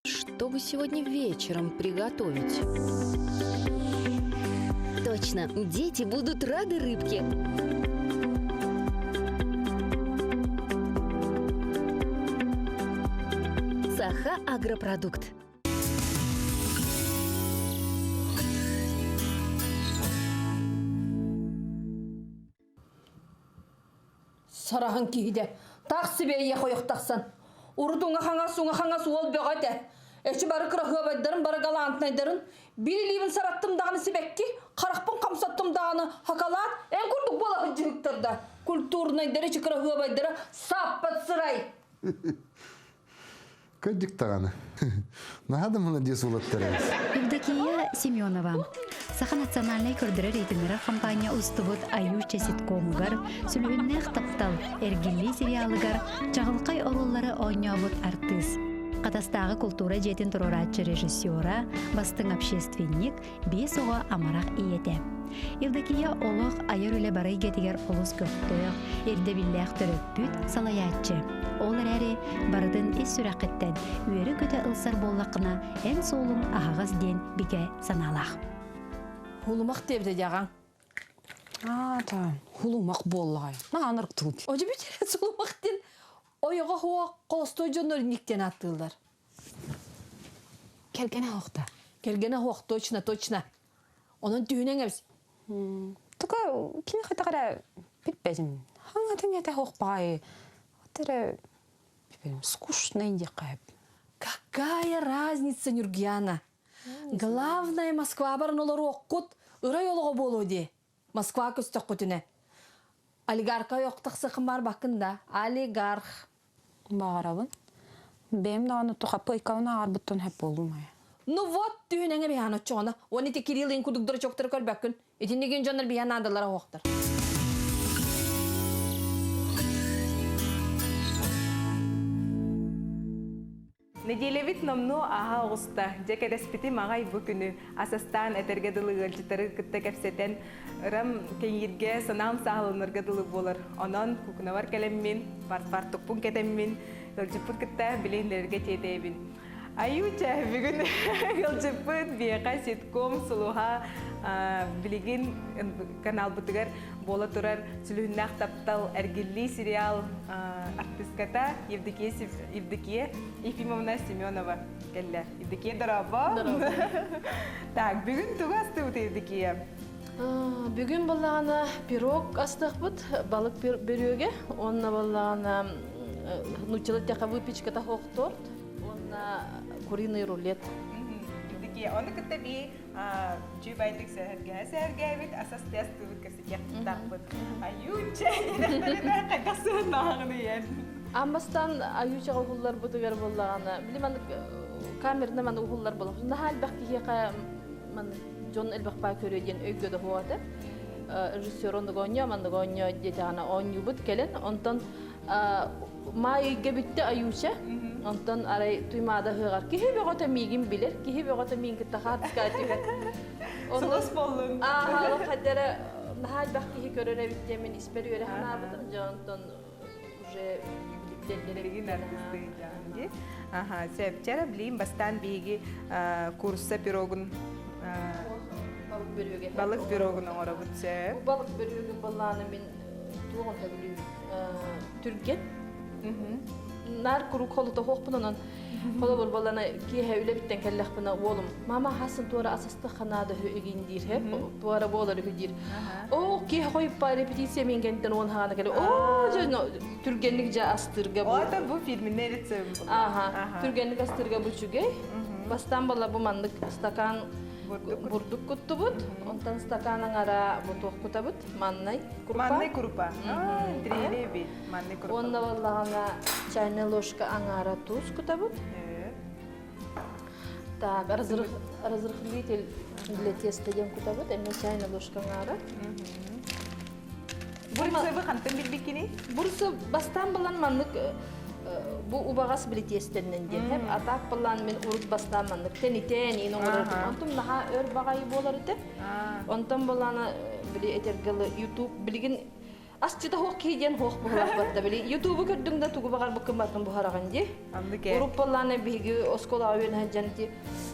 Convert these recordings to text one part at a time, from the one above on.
Что бы сегодня вечером приготовить? Точно, дети будут рады рыбке. Саха Агропродукт. Сараһын киһидэ таах сибиэйэ хойох тахсан. Урут уҥа-хаҥас, уҥа-хаҥас уол бөҕө этэ. Эчи бары кыраһыабайдарын, бары галантнайдарын биир илиибин сараттым даҕаны сибэкки, харахпын хамсаттым даҕаны хакалаат, эн курдук буола сылдьыһыктар да, культурнайдары эчи кыраһыабайдара сааппат сырай. Кырдьык даҕаны. Наһаа да молодец уолаттар эбит. Евдокия Семенова. Саха национальнай көрдөрөр иитиннэрэр хампаанньа устубут Аюча ситкомугар Сүлүһүннээх таптал эргиллии сериалыгар чаҕылхай оруоллары оонньообут артыыс. Хатастааҕы култуура дьиэтин туруорааччы режиссера, бастыҥ общественник, биэс оҕо амарах ийэтэ. Евдокия олох айар үлэ бары эйгэтигэр олус көхтөөх, ирдэбиллээх төрөппүт, салайааччы. Ол эрээри барытын ис сүрэххиттэн үөрэ-көтө ылсар буоллаххына, эн суолуҥ аһаҕас диэн бигэ санаалаах. Хулумах диэбитэ дьаҕаҥ. Аа, та, хулумах буоллаҕай. Наһаа ынырыктыбыт. Одьу бүтэрэ сулумах диэн ойоҕо хуох холостой дьоннор инниктэн ааттыыллар. Кэргэнэ оһохто. Кэргэнэ оһох, точно, точно. Онон түһүнэн эбис. Тука кини хайдах эрэ билбэтим. Хаҥатын этэ оһох баҕайы. Вот эрэ скучный диэххэ Какая разница, Нюргиана? Главное, Москва баран олоруоххут, ырай олоҕо буолуо дии. Москва көстөххүтүнэ. Олигарха ойохтахсыхын бар баккын да. Олигарх. Баҕарабын. Бэйэм даҕаны тухаппыайкабын ааҕарбыттан сөп буоллум айа. Ну вот, түһүнэҥэ биһаан оччоҕуна. Уон ити Кириллин курдук дурачоктары көрбөккүн. Итиннигин дьоннор биһиэн наадалара оһохтор. Нэдиэлэбит номнуо ааһа оҕуста. Дьэ кэтэспитим аҕай бу күнү. Ас астаан этэргэ дылы ыалдьыттары кытта кэпсэтэн, ырам кэҥииргэ, санаам сааһыланарга дылы буолар. Онон кукунабар кэлэммин, фартукпун кэтэммин, ыалдьыппын кытта билиһиннэрэргэ тиэтэйэбин. Аюча, бүгүн ыалдьыппыт биэхэ ситком сулуһа билигин каналбытыгар буола турар Сүлүһүннээх таптал эргиллии сериал артыската Евдокия, Евдокия Ефимовна Семенова кэллэ. Евдокия, дорообо! Так, бүгүн тугу астыбыт Евдокия? Бүгүн баллаҕана пирог астыахпыт, балык бөрүөгэ, уонна баллаҕана нууччалыы эттэххэ выпечката суох торт, уонна куриный рулет. Евдокия, ону кытта бии Дьүбайдык сэһэргэһэ сэһэргээбит, асас тыастыыбыт кэпсэтиэхтаахпыт. Аюуча диэтэхтэринэ хайдах сыһыннааҕын ийэн. Аммастан аюучаҕа уһулларбытыгар буоллаҕына, били маннык камерна маннык уһуллар буоллах. Наһаа элбэх киһиэхэ маннык дьон элбэх баа көрүө диэн өйгө да суох этэ. Режиссер оннук оонньоо, маннык оонньоо диэтэҕинэ оонньуубут кэлэн, онтон Маай ыйга бүттэ Аюша. Онтон арай Туймаада ыһыаҕар киһи бөҕөтө миигин билэр, киһи бөҕөтө миигин кытта хаартыска түһэр. Сулус боллун. Ааһа, хайдара наһаа элбэх киһи көрөр эбит диэн мин испэр үөрэ санаабытым. Дьэ онтон уже Билигин артыстыы дии. Аха, сөп. Билигин бастаан биһиги курса пирогун балык бөрүөгэ. Балык пирогун оҥоробут сөп. Балык бөрүөгүн баллааны мин туоҕун сөбүлүүбүн. Түргэн. Наар куруук холута хоохпун онон холобур балана киэһэ үлэбиттэн кэллэхпинэ уолум мама хасын туора асастыхха наада үһү игин диир хеп туора буолар үһү диир оо киэһэ хойуппа репетиция мингэнтэн уон хаана кэлэ оо дьэ түргэнник дьэ астыырга бу это бу фирменный рецепт аха түргэнник астыырга бу үчүгэй бастаан балла бу маннык стакан бурдук куттубут онтон стакан аҥара бу туох кутабыт маннай крупа. Маннай крупа. Интриэри бит. Маннай крупа. Уонна баллаҕана чайная ложка аҥаара туус кутабыт. Так, разрыхлитель для теста диэн кутабыт, эмиэ чайная ложка аҥаара. Бурцевы хантан билбиккиний? Бурцев бастаан балан маннык бу убаҕас били тиэстэннэн диэн хэп атаак балаан мин урут бастаан маннык тэнитэн иин оҥорордум онтум наһаа өр баҕайы буолар этэ Онтон балаана били этэргэ YouTube билигин. Асчыта хуох киһи диэн хуох буһалах батта били. Ютубу көрдүҥ да тугу баҕарбыккын бартын буһараҕын дии. Аннык ээ. Уруппаллаана биһиги оскуолаҕа үөрэнэ сылдьан ити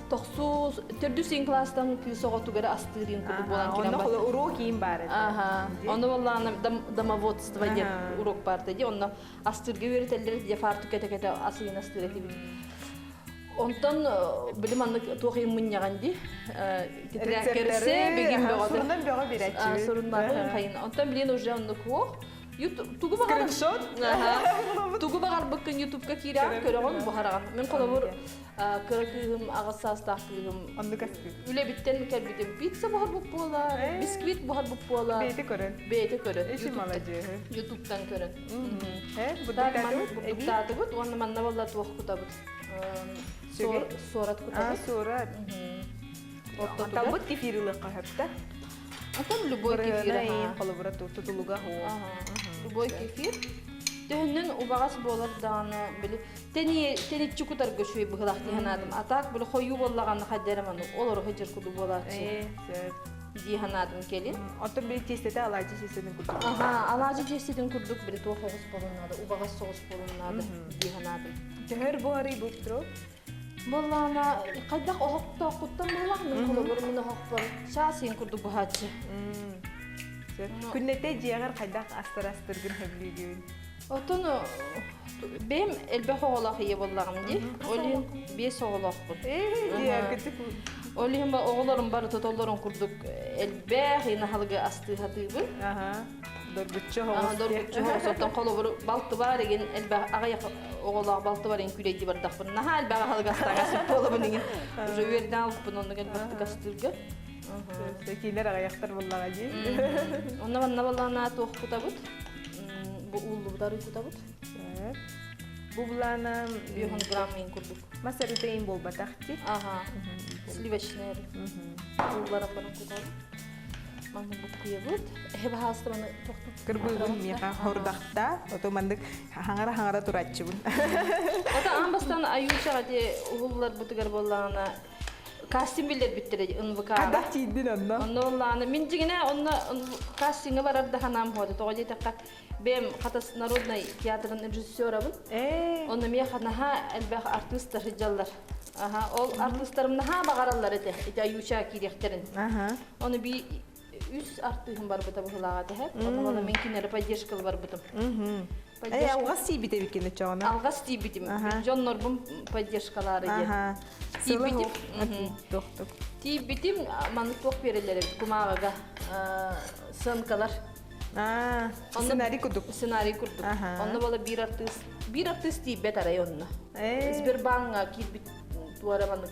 тохсус төрдүс иин класстан кыыс оҕо тугу эрэ астыыр иин курдук буолан киирэн Онно бар. холо уруок иин баар этэ. Аха. Ону буоллаана домоводство диэн уруок баарта дии. Онно астыырга үөрэтэллэр дии фартук кэтэ-кэтэ ас иин астыыр этибит. Онтон били маннык туох иин мунньаҕын дии. Тетрадкерсе бигин бөҕөтө. Сурунан бөҕө биэрээччибит. Суруннарын хайын. Онтон билин уже оннук суох. Тугу баҕар Скриншот. Тугу баҕарбыккын ютубка киирэҕин көрөҕүн буһараҕын. Мин холобур кыра кыыһым аҕыс саастаах кыыһым Оннук астыыр. үлэбиттэн кэлбитим пицца буһарбыт буола, бисквит буһарбыт буола. Бэйэтэ көрөн. Бэйэтэ көрөн. Эши маладьыаһы. Ютубтан көрөн. Э, бурдуктаатыбыт? Бурдуктаатыбыт уонна манна буолла туох кутабыт? Суорат кутабыт. Суорат. Талбыт кефир ылыахха сөптө. Атам любой кефир. Холобура тутулуга Любой кефир. Төһөннөн убаҕас буолар даҕаны били тэни тэниччи кутарга үчүгэй быһылаах дии санаатым. А так били хойуу буоллаҕына хайдара ману олоро сылдьар курдук буолааччы. Дии санаатым кэлин. Оттон били тиэстэтэ алаадьы тиэстэтин курдук. Аха, алаадьы тиэстэтин курдук били туох оҕус буолун наада, убаҕас соҕус буолун наада дии санаатым. Төһөр буһарый бу Петров? Буоллаҕына хайдах оһохтооххуттан буоллах мин холобур мин оһохпор чаас иһин курдук буһааччы. Күннэтэ дьиэҕэр хайдах астар астыргын сөбүлүүгүн? Отон бэйэм элбэх оҕолоох ийэ буоллаҕым дии. Ол иһин биэс оҕолоохпун. Ол иһин оҕолорум бары тотоллорун курдук элбэх инаһалыгы астыы сатыыбын. Доргуччу оҕус. Доргуччу оҕус. Оттон холобур балты бар игин элбэх аҕыйах оҕолоох балты бар игин күлэйди бардахпын. Наһаа элбэх аһылык астаан сөп буолабын игин. Уже үөрдэн алыппын оннук элбэхтик астыырга. Киилэр аҕыйахтар буоллаҕа дии. Онно манна баллаана туох кутабыт? Бу ууллубут арыы кутабыт. Бу булаана 100 грамм иин курдук. Мас арыыта иин буолбатах ти. Ага. Сливочный арыы. Уулларан баран кутабыт. Манна буккуйабыт. Эһэ баһаалыста маны тохтут. Кырбыыбын миэхэ хордахта. Ото маннык хаҥара-хаҥара турааччыбын. Ото аан бастаан аюучаҕа ди уһулларбытыгар буоллаҕына кастинг биллэрбиттэрэ НВК. Хайдах тиийдин онно? Онно буоллаҕына мин дьиҥинэ онно кастиҥҥа барар да санаам буолда. Тоҕо диэтэххэ бэйэм Хатас народнай театрын режиссерабын. Онно миэхэ наһаа элбэх артыыстар сылдьаллар. Аха, ол артыыстарым наһаа баҕараллар этэ, ити аюуча киириэхтэрин. Ону би үс артыыһым барбыта быһылааҕа тэһэ. Ону мин кинилэри поддержкалы барбытым. Э, алҕас тиийбит эбиккин оччоҕуна. Алҕас тиийбитим. Дьоннорбун поддержкалаары диэн. Тиийбитим. Тохтук. Тиийбитим, маннык туох биэрэллэр эбит кумааҕыга сценкалар. Сценарий курдук. Сценарий курдук. Онно буола биир артыыс, биир артыыс тиийбэт арай онно. Сбербанкка киирбит туора маннык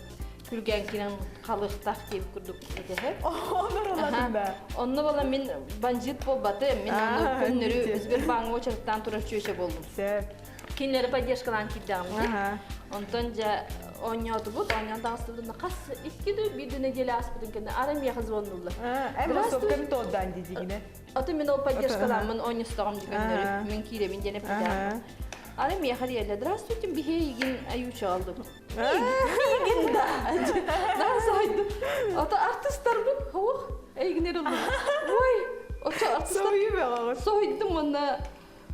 күлгэн киирэн халыахтаах диэбит курдук этэһэ. Онор олатын да. Онно буола мин бандьыыт буолбатым. Мин онно көннөрү Сбербанкка очередтаан турар чүөчэ буоллум. Сөп. Кинилэри поддержкалаан киирдэҕим. Онтон дьэ оонньоотубут, оонньоон таҕыстыбытын хас икки да биир да неделя ааспытын кэннэ арай миэхэ звоннуллар. Эн массовканы туордаан дидигинэ. Аты мин ол поддержкаламмын оонньостоҕум дьүкөннөрү мин киирэбин диэн эппитэ. Ары миэхэ диэллэ, здравствуйте, биһиэгин аюуча алдым. Миигин да. Да сойдум. Ото артыстарбын, ох, эйгинер ыллым. Ой, ото артыстар. Соһуйу бөҕөҕүт. Соһуйдум уонна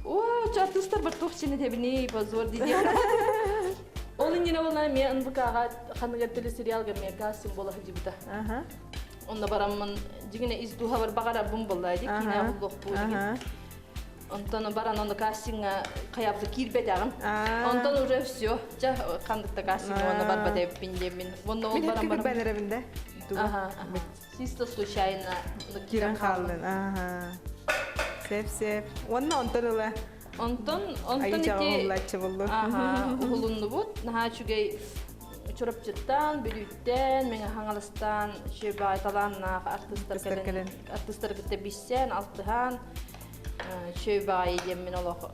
Оо, артыстар бар туох син этэбиний, позор дии Ол иннинэ буолла эмиэ НВК-ҕа ханныгар телесериалга эмиэ кастинг буола сылдьыбыта. Онно бараммын дьиҥинэ ис дууһабар баҕарарбын буолла дии киинэ уһуллуохпун деген. Онтон баран онно кастиҥҥа хайаабыта киирбэтэҕим. Онтон уже все, чэ ханнык да кастиҥҥа уонна барбат эбиппин диэммин. Уонна ол баран баран бэлэрэбин да. Ага, ага. Чисто случайно киирэн хааллын. Ага. Сеп сеп. Уонна онтон ыла Онтон онтон ити уһуллааччы буллун. Аха, уһулуннубут. Наһаа үчүгэй Чурапчыттан, Бүлүүттэн, Мэҥэ Хаҥаластан үчүгэй талааннаах артыыстар кэлэн артыыстары кытта билсэн, алтыһан үчүгэй баҕайы диэммин олох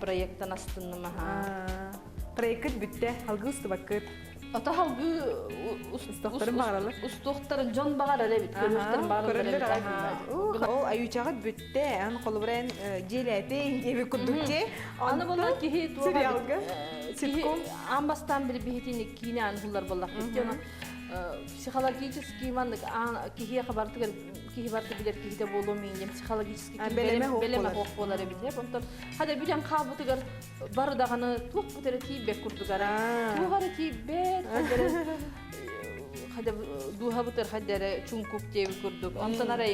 проектан астынным аха. Проеккыт бүттэ, алгыы устубаккыт. Ото халгыы устуохтарын баҕараллар. Устуохтарын дьон баҕарар эбит, көрүөхтэрин баҕараллар эбит. Ол аюучаҕыт бүттэ, ан холобура эн дьиэлээтиҥ диэбит курдук дии. Аны була киһи сериалга ситком аан бастаан били биһитини киинэ ан хуллар буоллахпыт дии. Психологический маннык киһиэхэ барытыгар киһи барыта билэр киһитэ буолуо миинньэм психологический бэлэмэ бэлэмэ суох буолар эбит. Онтон хада бүтэн хаалбытыгар бары даҕаны туох бут эрэ тиийбэт курдугара. Туох эрэ тиийбэт, хада дууһабытыр хада эрэ чуҥкук диэбит курдук. Онтон арай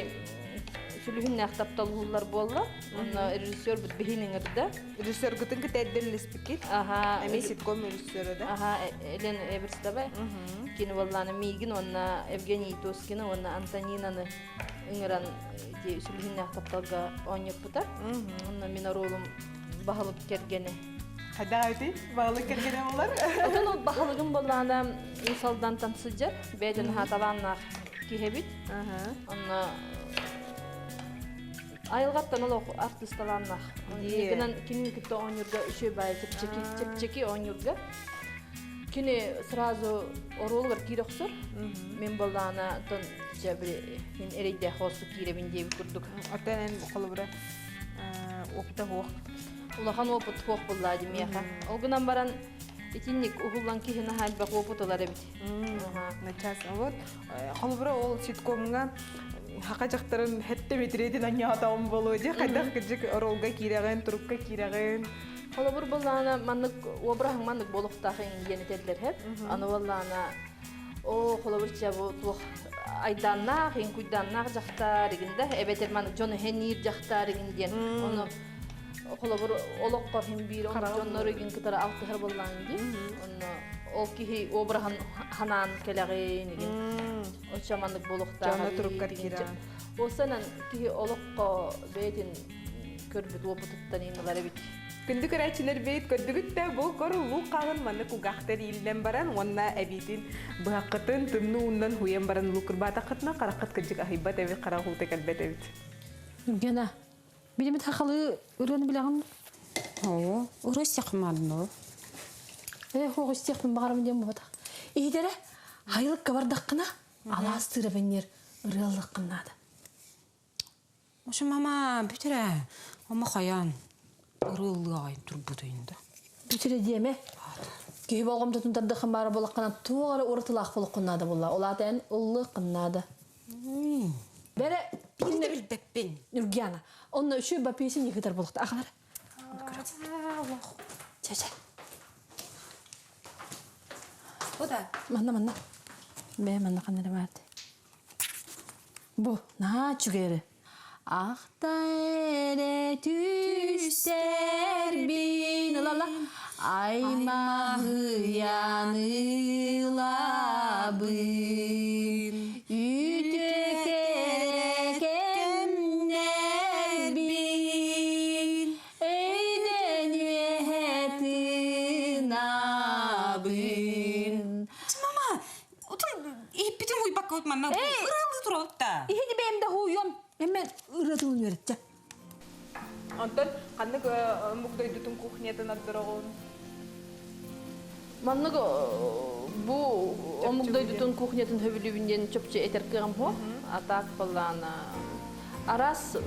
сүлүһүннээх таптал уһуллар буолла. Онно режиссер бут биһин ыҥырда. Режиссергытын кытта эрдэллиспиккит. Аха. Эмиэ ситком режиссера да? Аха, Элен Эверстова. Кини буоллаана миигин уонна Евгений Тоскина уонна Антонинаны ыҥыран ити сүлүһүннээх тапталга оонньоппута. Онно мин оруолум баһылык кэргэни. Хайдах эбитий? Баһылык кэргэнэ буолар? Отон ол баһылыгым буоллаана Уус Алдантан сылдьар, бэйэтин наһаа талааннаах киһи эбит. Онно Айылҕаттан олох артыыс талааннаах. Гынан кинини кытта оонньуурга үчүгэй баайы чэпчэки, чэпчэки оонньуурга. Кини сразу оруолугар киирэ охсор. Мин буоллаҕына, тон дьэ били мин эрэйдээх оосу киирэбин диэбит курдук. Оттон эн холобура опыта суох. Улахан опыт суох буоллаа дии миэхэ. Ол гынан баран итинник уһуллан киһи наһаа элбэх опыт ылар эбит. Начаас вот холобура ол ситкомҥа хака дьахтарын хэттэ метретин анньаатаҕым буолуо дии хайдах кырдьык ролга киирэҕин турукка киирэҕин Холобур буоллаҕына маннык обраһыҥ маннык буолуохтаах диэн этэллэр һэп. Аны буоллаҕына оо холобур чэ бу туох айдааннаах, иҥкуйдааннаах дьахтар игин да эбэтэр маннык дьону хэниир дьахтар игин диэн ону холобур олоххо иһин биир дьоннору игин кытары алтыһар буоллаҕын дии. Онно ол киһи обраһын ханаан кэлэҕин игин оччо маннык буолуохтаах Дьоно туруккар киирэн. Осанан киһи олоххо бэйэтин көрбүт уопутуттан инылар эбит. Күндү көрөөччүлэрбит көрдүгүт да бу кор луук хаҕын манны кугахтар ииллэн баран уонна эбиитин быһаххытын тымныы ууннан хуйан баран луук кырбаатаххытына хараххыт кырдьык аһыйбат эбит харах уута кэлбэт эбит. Гена, билимит хахалы ырыаны билэҕин? Оо, ырыа сехманно. Э, хоҕ истиэхпин баҕарабын диэн буолбатах. Иһитэрэ, хайылыкка бардаххына, алаас тыыра бэнньэр ырыаллаххын наада. Ошу мама бүтэрэ, ома хайаан ырыаллыаҕайын турбутуйун да. Бүтэрэ диэмэ. Киһи болҕомтотун тардыххын баара буолаххына, туох эрэ уратылаах буолуоххун наада буолла. Ол аата эн ыллыаххын наада. Бэрэ Биирдэ билбэппин. Нюргиана. Онно үчү бапиесин ыытар буолуохта. Ахалар. Чэ-чэ. Куда? Манна, манна. Бээ, манна ханна эрэ баар. Бу, наһаа үчүгэй Ахта эрэ түстэрбин ылала аймаһыйан ылабын үтүө кэрэ кэмнэрбин өйдөн үөһэ тыынабын Мама, утун иһиппитин хуйбакка вот манна ырыалыы турабыт да. Иһини бэйэм да хуйуом. Эммен ырыатын үөрэттэ. Онтон ханнык омук дойдутун кухнятын ордороҕун? Маннык бу омук дойдутун кухнятын хөбүлүүбүн диэн чопчу этэр кыаҕым суох. А так буоллаҕына араас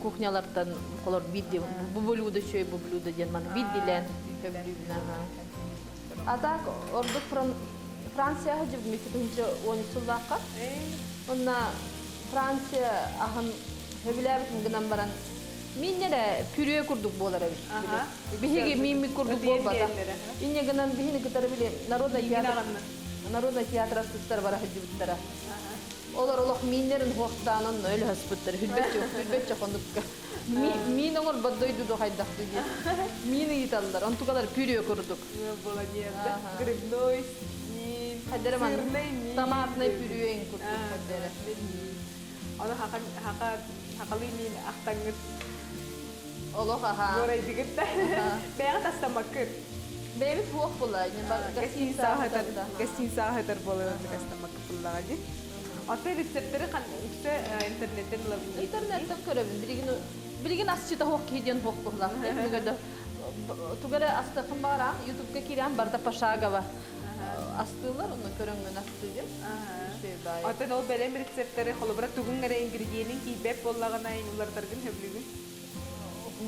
кухнялартан холор биирди бу блюдо үчүгэй бу блюдо диэн маны биирдилээн хөбүлүүбүн аха. А так ордук Франция сылдьыбытым 2013 сыллаахха. Онно Франция аһын сөбүлээбитим гынан баран мин эрэ пюре курдук буолар эбит. Биһиги мииммит курдук буолбатах. Инньэ гынан биһини кытары били народный театр народный театр артыыстара бара сылдьыбыттара. Олор олох мииннэрин хуохтаан онно өлөһөспүттэр. Хүрбэччэ хүрбэччэ хонукка. Миин оҥорбот дойду хайдах диэн. Миин ыйыталлар. Онтукалар пюре курдук. Грибной миин, сырный миин. Томатный пюре курдук хаддара. Ону хахалыы миин ахтаҥҥыт. Олох аха. Буорайдыгыт да. Бэйэҕит астамаккыт. Бэйэбит суох була. Гостиницаҕа сытар буолан астамаккыт буллаҕа дии. Оттон рецептэри үксэ интернеттен ылабын. Интернеттен көрөбүн. Билигин билигин асчыта суох киһи диэн суох буоллаах. Тугу эрэ астыаххын баҕараҕын, ютубка киирэн барыта пошагово астыыллар, онно көрөҥҥүн астыыгын. Оттон ол бэлэм рецептэри холобура тугуҥ эрэ ингредиенин тиийбэт буоллаҕына уларытаргын сөбүлүүгүн?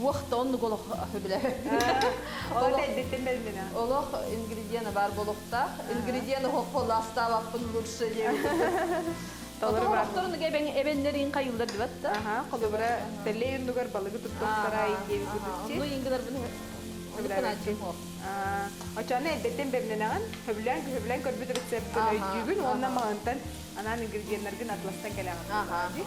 Уох да оннук олох сөбүлэһэр. Ол эдиттен бэлмина. Олох ингредиена бар болохтаах. Ингредиент оһоххо ластаабаппын лучше диэбит. Толору бар. Оһохторун эбеннерин хайыллар дибат да. Аха, холобура тэллэй оннугар балыгы туттуохтара диэбит курдукчи. Онну ингилер бuni Очону эрдэттэн бэрнэнэҕин, хөбүлээн хөбүлээн көрбүт рецептин өйдүүгүн уонна маҕантан анаан ингредиеннэргин атластан кэлэҕин.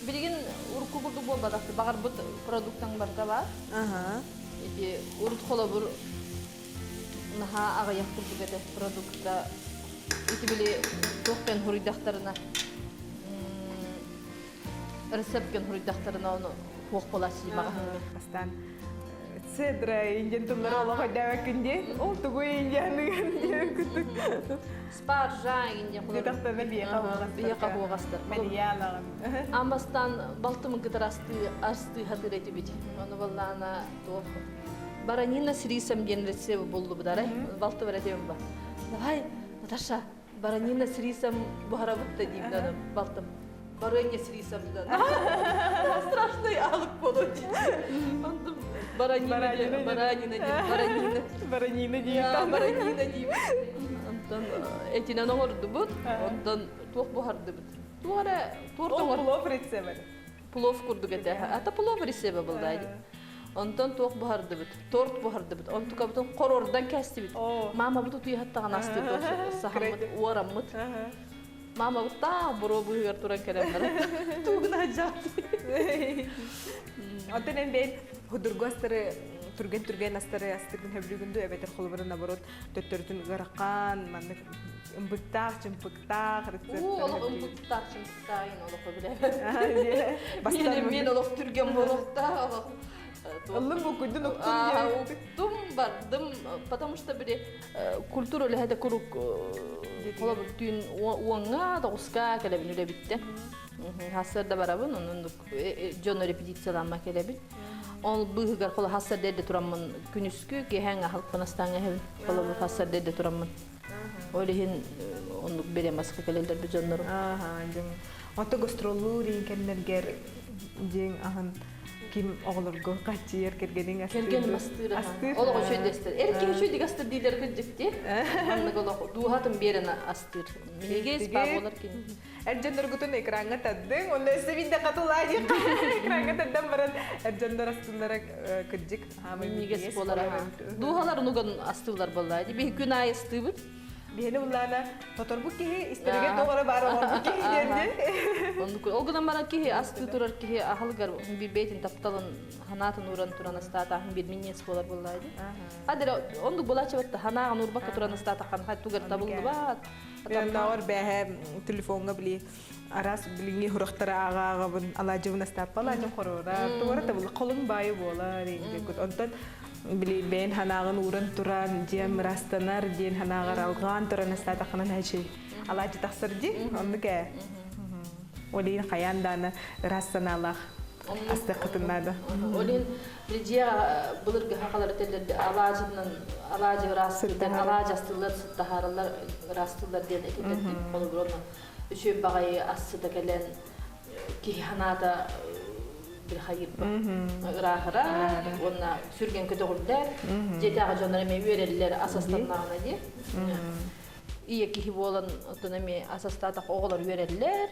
Билигин урукку курдук буолбатах. Баҕарбыт продуктаҥ барыта баар. Ити урут холобур наһаа аҕыйах курдук этэ продукта. Ити били туохтан хуруйдахтарына рецепткен хуруйдахтарына ону хуох буолааччы маҕаһыҥҥа. Бастаан цедра индиан тыллары олох өйдөөбөккүн дии. Ол тугу индианыгын диэн курдук. Спаржа индиан Дутахтана биэхэ уоҕастар. Биэхэ уоҕастар. Мэлийаалаҕын. Амбастан балтымын кытары астыы астыы хатыр этибит. Ону баллаана туох баранина с рисом диэн рецепт буллубут арай. Балты бар этим ба. Давай, Наташа, баранина с рисом буһарабыт да диим да балтым. Барыанньа с рисом да. Страшный аалык болот Онтум баранина баранина баранина. Баранина диэн. Баранина диим. Онтон этинэн оҥордубут. Онтон туох буһардыбыт. Туох эрэ торт оҥор. Плов рецебі. Плов курдук этэ. Ата плов рецебі булда. Онтон туох буһардыбыт. Торт буһардыбыт. Онтукабытын хорордан кэстибит. Мама бу туйхаттаҕын астыбыт. Сахаммыт, уораммыт. Мама таах буруо быыһыгар туран кэлэн баран тугуна дьаат. Онтон эн бэйэн худургу астары түргэн-түргэн астары астыргын хөбүлүүгүн дуу эбэтэр холобура наоборот төттөрүтүн ыарахан маннык ымбыктаах чымпыктаах рецепт Уу олох ымбыктаах чымпыктаах ин олох билэбин. Мен олох түргэн болохтаах олох Ыллым букуйдун уктум диэн. Уктум бардым потому что били культура үлэһэтэ курук холобур түүн уоҥҥа тоҕуска кэлэбин үлэбиттэн. Хассарда барабын, онон дьон репетициялаама кэлэбин. Ол быыһыгар холо хассарда эрдэ тураммын күнүскү киэһэҥ аһылыкпын астааҥ эһэбин. Холобур хассарда эрдэ тураммын. Ол иһин оннук берем аска кэлэллэр бу дьоннорум. Ото гастроллуур иин кэмнэргэр дьиҥ аһын ким оҕолорго хаччыйар кэргэниҥ астыыр Кэргэним астыыр астыыр Олох үчүгэй астыыр. Эр киһи үчүгэйдик астыыр дииллэр кырдьык Маннык олох дууһатын биэрэн астыыр. Минигэс баа буолар кини. Эр дьонноргутун экраҥҥа тардыҥ, онно өссө биирдэ хатылаа диэххэ экраҥҥа тардан баран эр дьоннор астыыллара кырдьык Минньигэс буолар Дууһалар унуган астыыллар буолла. Биһи күн аайы астыыбыт. Биһини улаана тоторбут киһи истэригэр тоҕо эрэ баар оҥорбут киһи диэн дии. Оннук ол гынан баран киһи астыы турар киһи аһылыгар бэйэтин тапталын ханаатын ууран туран астаатааһын бир минньиэс буолар буоллаа дии. Адера оннук булааччыбатта ханааҕын уурбакка туран астаатаххан хай тугар табыллыбат. Оннооҕор бээһэ телефоҥҥа били араас билиҥҥи сурахтары ааҕа-ааҕабын алаадьыбын астааппа алаадьым хоруора туора табылла холуҥ баайы буолар диэккут онтон били бэйэн ханаҕын ууран туран дьиэм ырастанар диэн ханаҕар алҕаан туран астаатаххына наһачый алаадьы тахсар дии оннук ээ ол иһин хайаан дааны ыраас санаалаах астыаххытын наада Ол иһин дьиэ былыргы хахалар этэллэр алаадьынан алаадьы ыраастыыр алаадьы астыыллар сыттаһаараллар ыраастыыллар диэн этэллэр холобур үчүгэй баҕайы ассыта кэлэн киһи санаата бир хайырба ырааһыра уонна сүргэн көтөҕүллэр дьиэтээҕи дьоннор эмиэ үөрэллэр ас астаннаҕына дии ийэ киһи буолан оттон эмиэ ас астаатах оҕолор үөрэллэр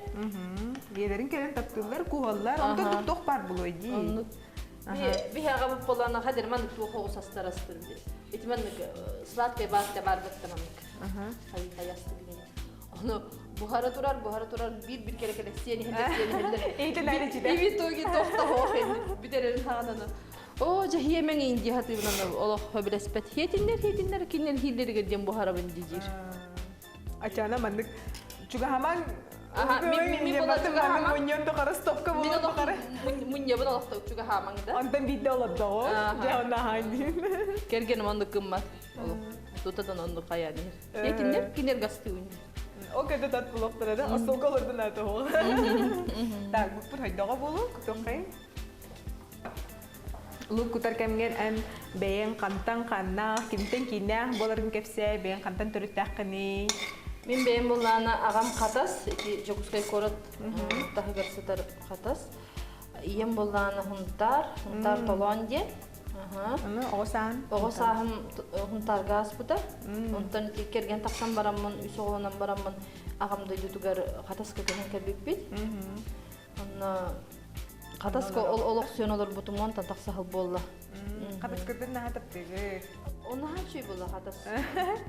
Биэлэрин кэлэн таптыыллар, куһаллар, онтон туох баар булуой дии. Оннук. Биһиэхэ буоллаана хадыр маннык туох оҕус астар астыр Ити маннык сладкай баатта баар бытта маннык. Хайастык Ону буһара турар, буһара турар биир-бир кэрэ кэлэ сиэн иһэллэр, сиэн иһэллэр. Иитин И в итоге тохтоһоох бүтэрэрин хаананы. Оо, дьэ хиэмэҥ индия хатыыбынан олох хөбүлэспэт. Хиэтиннэр, хиэтиннэр, кинилэр хииллэригэр диэн буһарабын дидиир. Ачана маннык чугаһамаҥ Аха, мин була чугаһамаҥ. Мунньан тухары стопка буолан тухары. Мунньабын олохто чугаһамаҥ да. Онтон биирдэ олордоҕу. Дьэ онно аһаан диин. Кэргэним оннук гыммат. Тутатан оннук хайаан иһэр. Этиннер кинер гастыын. Ол кэннэ тат булуохтара да, остуолга олордун аата оһол. Так, буппут хайдаҕа буолу, кутуоххайын. Лук кутар кэмҥэр эн бэйэҥ хантан ханнаах, кимтэн кииннээх буоларын кэпсээ, бэйэҥ хантан төрүттээххиний? Мин бэйэм буллаана аҕам Хатас, ити Дьокуускай куорат таһыгар сытар Хатас. Ийэм буоллаҕына Хунтаар, Хунтаар Толоон диэн. Аны оҕо сааһын? Оҕо сааһым Хунтаарга ааспыта. Онтон ити кэргэн тахсан бараммын, үс оҕолонон бараммын аҕам дойдутугар Хатаска көһөн кэлбиппит. Онно Хатаска ол олохсуйан олорбутум онтон тахса сыл буолла. Хатаскытын наһаа таптыгы. Ол наһаа үчүгэй буолла Хатас.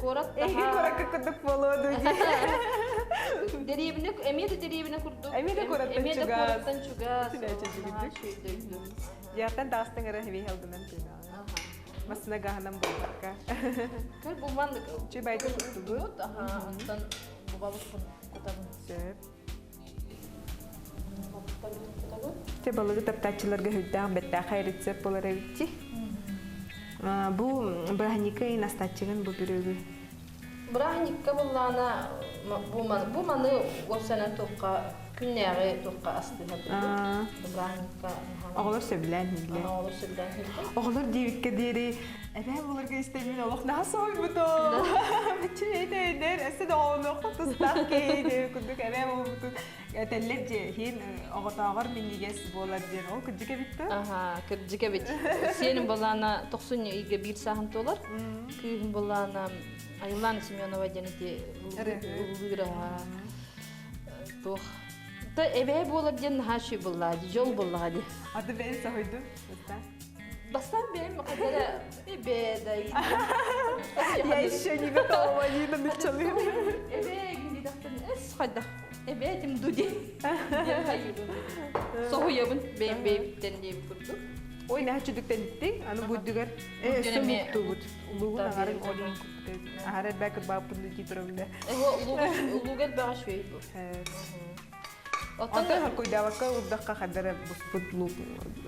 Куорат Эһиги куоракка курдук буолуо дуу дии. Дэриэбинэ, эмиэ да дэриэбинэ курдук. Эмиэ да куораттан Эмиэ да чугас. куораттан чугас. Наһаа үчүгэй дойду. Дьиэттэн таҕыстыҥ эрэ хибии алгынан тыынаҕа. Массына гаһынан буолбакка. Көр бу маннык. Үчүгэй байга туттубут. Аха, онтон бубабыт кутабын. Сөп. Те балыгы таптааччыларга сүрдээх бэртээхэй рецепт буолар эбитчи. Бу бырааһынньыкка иин астааччыгын бу бүрүөгү. Бырааһынньыкка буллаана бу маны бу маны уопсайынан туохха күннээҕи туохха астыыһа бырааһынньыкка Оҕолор сөбүлээн иһиллэр. Оҕолор сөбүлээн иһиллэр. Оҕолор диэбиккэ диэри эбээ буларга истэммин олох наһаа соһуйбутум. Бачча өссө да оҕолонуохха тустаах киһи диэбит курдук эбээ буолбутун этэллэр дьэ иһин оҕотооҕор минньигэс буолар диэн ол кырдьык эбит да? Аха, кырдьык эбит. Сиэним былаана тохсунньу ыйга биир сааһын туолар. Кыыһым былаана Айыллаана Семенова диэн ити ыллыыра туох Та эбээ буолар диэн наһаа үчүгэй буоллаҕа дии, дьол буоллаҕа дии. Аты бэйэм соһуйдум. Бастаан бэйэм хатара эбээ да Я еще не готова, Нина началым. Эбээ гиндидахтан эс хайдах эбээ тим дуди. Соһуйабын бэйэм бэйэбиттэн диэбит курдук. Ой, наһаа чүдүктэн аны буддугар өссө муктубут. Улуугун аҕарын олун аһар элбэ кырбааппын дии турабын да. Улууг элбэҕэ үчүгэй бу. Оттон хоркуйдаабакка урдахха хадара буспут луук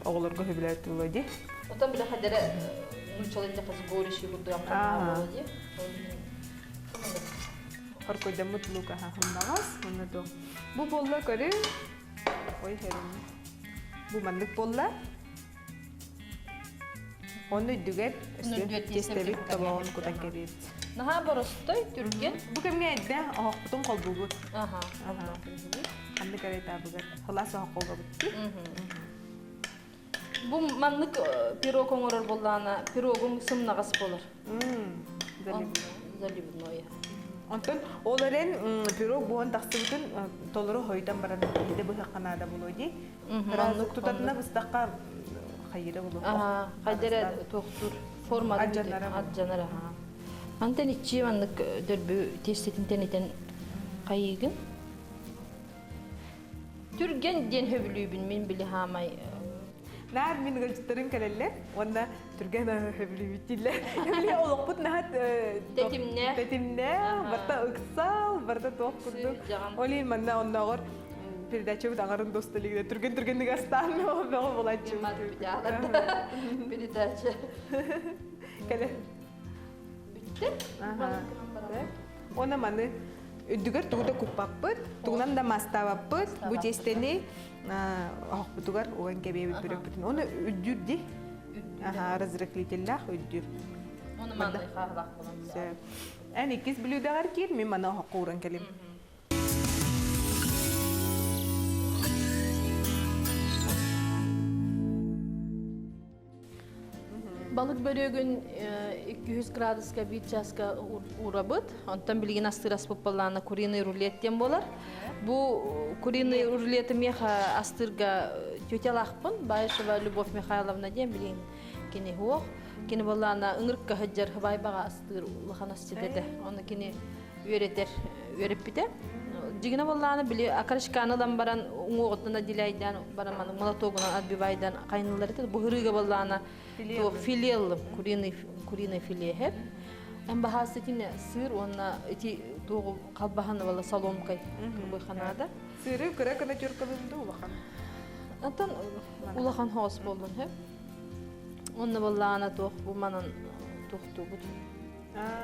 оҕолорго сөбүлээт буолуо дии. Оттон бile хадара нууччалыы эттэххэ сборище курдук амтаннаах буолуо дии. Хоркуйдаммыт луук аха хымнаҕас уонна туох. Бу буолла көрү. Ой хэрин. Бу маннык буолла. Онно үрдүгэр тиэстэбит тобоҕун кутан кэбиэбит. Наһаа боростой, түргэн. Бу кэмҥэ эрдэ оһохпутун холбуубут. Аха. Ханнык эрэ этабыгар сылаас оһох холбобут. Бу маннык пирог оҥорор буоллаҕына, пирогуҥ сымнаҕас буолар. Заливное. Онтон ол эрэн пирог буһан тахсыбытын толору хойутан баран иһитэ быһыахха наада буолуо дии. Оннук тутатына быстахха хайыра булу. Хайдара туохтуур форма Адьанара. Адьанара. Мантан иччи маннык дөрбү тиэстэтин тэнитэн хайыыгын. Түргэн диэн хөбүлүүбүн мин били хаамай Наар мин ыалдьыттарым кэлэллэр уонна түргэн хөбүлүүбүт дииллэр. Били олохпут наһат Тэтимнээх. Тэтимнээх, барыта ыксал, барыта туох курдук. Ол иһин манна оннооҕор передачабыт аҥарын досталигына түргэн-түргэнник астаан бөҕө булааччыбыт. Передача. Кэлэ. Бүттэ. Уонна маны үрдүгэр тугу да куппаппыт, тугунан да маастаабаппыт. Бу тиэстэни оһохпутугар уган кэбиэбит бүрөкпүтүн. Оны үрдүүр ди. Аха, разрыхлителлээх үрдүүр. Оны маны хаалаах болон. Эн иккис блюдаҕар киир, мин маны оһоххо ууран кэлим. Балык бөрүөгүн 200 градуска биир чааска уурабыт. Онтон билигин астыыр аспыт буоллаҕына куриный рулет диэн буолар. Бу куриный рулеты миэхэ астыырга тетялаахпын. Баишева Любовь Михайловна диэн билигин кини суох. Кини буоллаҕына ыҥырыкка сылдьар сыбаайбаҕа астыыр улахан асчыт этэ. Ону кини үөрэтэр үөрэппитэ. Дьигинэ буоллаҕына били окорочканы ылан баран уҥуоҕуттан отделяйдаан баран маны молотогунан отбивайдан хайныллар этэ. Бу ырыыга буоллаҕына филе ыллым, куриный куриный филе Эн баһаас итини сыр уонна ити туоҕу халбаһаны буолла соломкой кырбыханаада. Сыры кыра кына тюркалыым да улахан. Антон улахан хоос буоллун хөп. Онно буоллаҕына туох бу манан туохтуубут.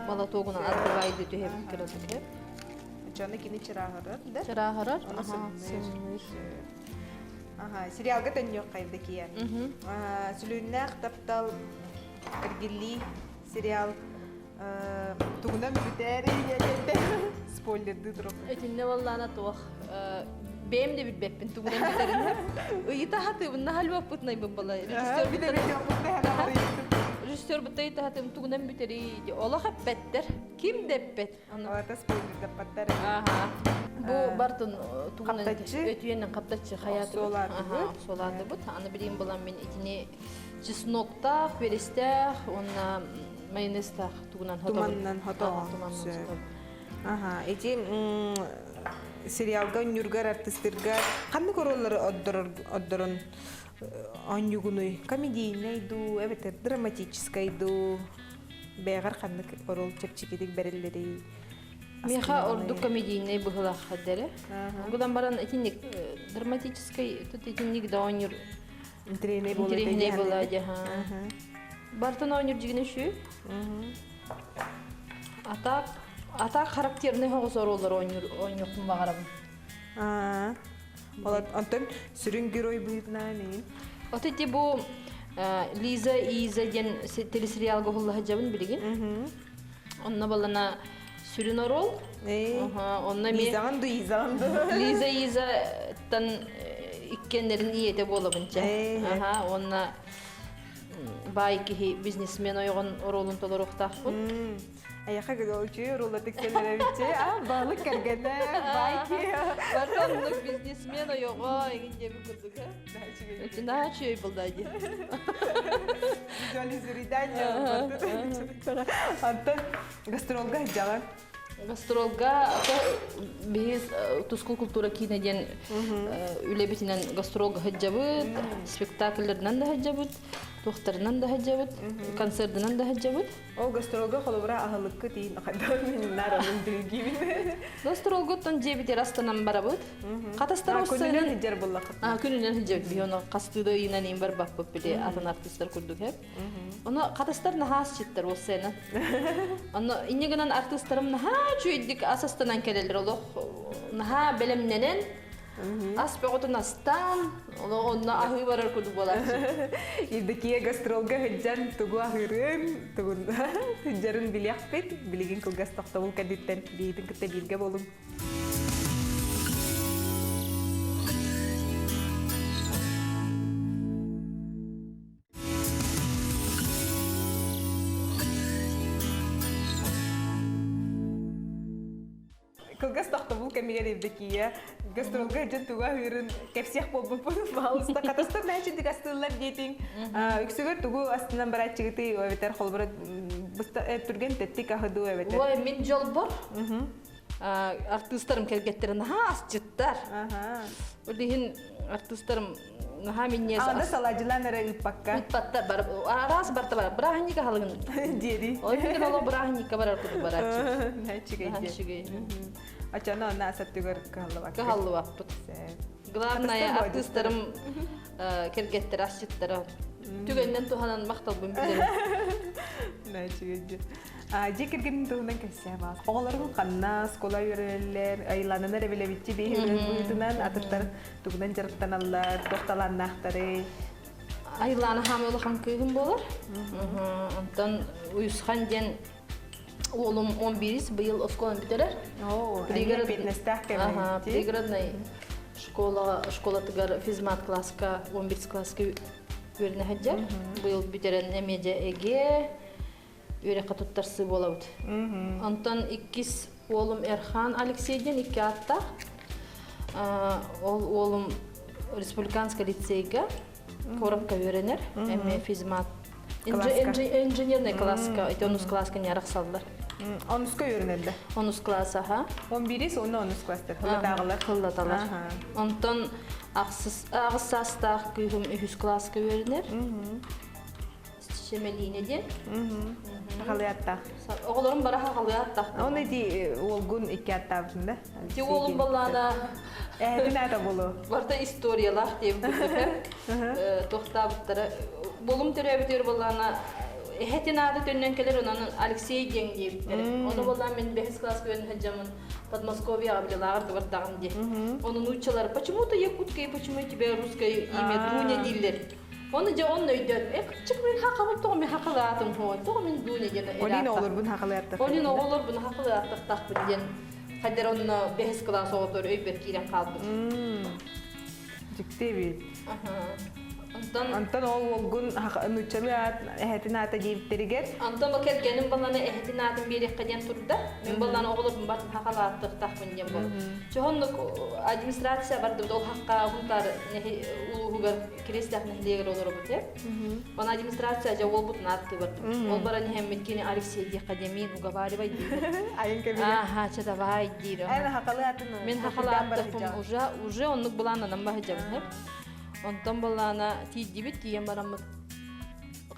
Молотогунан отбивайды түһэбит кыратык сөп. Дьону кини чырааһырар да? Чырааһырар. Аха, сериалга төннүөх Евдокия. Сүлүүннээх таптал эргиллии сериал тугунан бүтээр диэн спойлердыы турук. Итиннэ буоллаана туох. Бэйэм да билбэппин тугунан бүтэрин. Ыйыта хатыыбын наһалбаппытнайбын бала. Режиссер Режиссер бутта ыйыта хатыым тугунан бүтэрий. Олох эппэттэр. Ким да эппэт. Алата спойлердаппаттар. Аха. Бу бартын тугунан Хаптаччы. өтүйенен хаптаччы хаятыбыт. Охсуолаатыбыт. Охсуолаатыбыт. Аны билим булан мин итини чеснокtaах, перестээх уонна майонезтаах тугунан хотобут. Туманнан хотоҕо. Туманнан хотобут. Аха, ити сериалга онньуургар артистырга ханнык оруоллары отдорон оонньуугунуй? Комедийнай дуу, эбэтэр драматическай дуу? Бэйэҕэр ханнык оруол чэпчэкитик бэриллэрий? Миэхэ ордук комедийнай быһылаах дэрэ. Гынан баран итинник драматическай тут итинник да оонньуур Интириэһинэй буолар интириэһинэй буолаа дьаһа. Бартын оонньуур дьигинэ үчү. Атак атак характерный хоҕус оруоллар оонньуур оонньуохпун баҕарабын. Аа. Онтон сүрүн герой быһыытынан эйин. От ити бу Лиза Иза диэн телесериалга уһулла сылдьабын билигин. Онно балана сүрүн оруол. Онно эмиэ Лизаҕын ду, Изаҕын ду. Лиза Изаттан иккиэннэрин ийэтэ буолабын чэ. Аха, уонна баай киһи бизнесмен ойоҕун оруолун толоруохтаахпын. Айаха үчүгэй оруолла тиксэлэрэбитчи, а балык кэргэнэ, баай киһи. Барыта оннук бизнесмен ойоҕо эҥин диэбит курдук. Наһаа үчүгэй буолла дии. Визуализиридание. Антон гастролга сылдьаҕын? Гастролга биһи Тускул культура киинэ диэн үлэбитинэн гастролга сылдьабыт, спектакльлэринэн да сылдьабыт, туохтарынан да сылдьабыт, концердынан да сылдьабыт. Ол гастролга холобура аһылыккы тиин хайдах миннар онун дилгибин. Гастролгуттан дьиэбитигэр астанан барабыт. Хатастар Күнүнэн сылдьар буллахыт. Күнүнэн сылдьабыт. Биһи ону хастыы да ыйынан иин барбаппыт били атын артистар курдук хэп. Ону хатастар наһаа асчыттар уоссайынан. Ону инньэ гынан артыыстарым наһаа үчүгэйдик ас астанан кэлэллэр олох наһаа бэлэмнэнэн ас бөҕөтүн астаан онно аһыы барар курдук буолааччы. Евдокия гастролга сылдьан тугу аһыырын, тугун сылдьарын билиэхпит. Билигин кылгас тохтобул кэнниттэн биһитин кытта бииргэ буолуҥ. Кылгас тохтобул кэмигэр Евдокия гастролга дьон туга аһыырын кэпсиэх буолбуппун баалыста хатастар наачыдык астыыллар диэтиҥ үксүгэр тугу астынан барааччыгытый эбэтэр холобура түргэн тэттик аһы дуу эбэтэр Ой, мин дьолбор артыыстарым кэргэттэрин наһаа асчыттар. Ол иһин артыыстарым Наһаа минньиэс Аны саладьылаан эрэ ыыппакка. Ыыппаттар бар араас барта бар. Бырааһынньык аһылыгын. Диэри. Ол иһин олох бырааһынньыкка барар курдук барааччы. Үчүгэй диэн. Үчүгэй. Оччоно онно асаттыгар кыһаллыбакка. Кыһаллыбаппыт. Главное артыыстарым кэргэттэр асчыттара түгэннэн туһанан махталбын билэрим. Үчүгэй диэн. Дьиэ кэргэнин туһунан кэпсээ баас. Оҕолорум ханна оскуола үөрэнэллэр, айылаанан эрэ билэбитчи биһи быһыытынан атыттар тугунан дьарыктаналлар, туох талааннаахтарый? Айылаана хаамай улахан кыыһым буолар. Онтон Уйусхан диэн уолум 11 быйыл оскуоланы бүтэрэр. Оо, фитнестээх кэмэ. Пригородный школа школатыгар физмат класска 11 класска үөрэнэ сылдьар. Быйыл бүтэрэн эмиэ дьэ эгэ үөрэххэ туттарсыы буолабыт. Онтон иккис уолум Эрхан Алексей диэн икки ааттаах. Ол уолум республиканскай лицейгэ куоракка үөрэнэр. Эмиэ физмат инженерный класска, ити онус класска не арахсаллар. Онуска үөрэнэллэр. Онус класс, аха. Он бирис, онно онус класстар. Хыллатааҕылар. Хыллаталар. Онтон ахсыс аҕыс саастаах кыыһым үһүс класска үөрэнэр. Шемелине диэн. Сахалыы аттаах. Оҕолорум бара сахалыы аттаах. Оны ити уолгун икки аттаабытын да? Ти уолум баллаана Эһэтин аата болу. Барта историялаах диэн курдук. Туохтаабыттара. Болум төрөөбүтүгэр баллаана эһэтин аата төннөн кэлэр онон Алексей диэн диэбиттэрэ. Ону баллаан мен бэһис класс көрөн сылдьаммын Подмосковьеҕа билэлааҕар да бардаҕым дии. Ону нууччалар почему-то якутка и почему тебя русское имя Дуня дииллэр. Оны дьэ онно өйдөт. Э кырчык мин хахабын тоҕо мин хахалаатым хоо. Тоҕо мин Дуня диэн Олин оҕолорбун хахалааттах. Олин оҕолорбун хахалааттахтахпын диэн. Хайдар онно бэһис кылаас оҕотор өйбөр киирэн хаалбыт. Дьикти эбит. Онтон Онтон ол уолгун нууччалыы аат эһэтин аата диэбиттэригэр Онтон бу кэргэним балланы эһэтин аатын биэриэххэ диэн турда. Мин балланы оҕолорбун бартын хахалааттыахтаахпын диэн буол. Чоһоннук администрация бардыбыт ол хахха Хунтаар улууһугар Кириэстээх нэһилиэгэр олоробут ээ. Оны администрация дьэ уолбутун ааттыы бардыбыт. Ол баран иһэммит кини Алексей диэххэ диэн мин уговаривай диир. Айын кэбиһэ. Аха, чэ давай диир. Эн хахалы атын Мин хахалааттахпын уже уже оннук былааннанан баһыдьабын хеп. Онтон былаана тиийдибит тиийэн бараммыт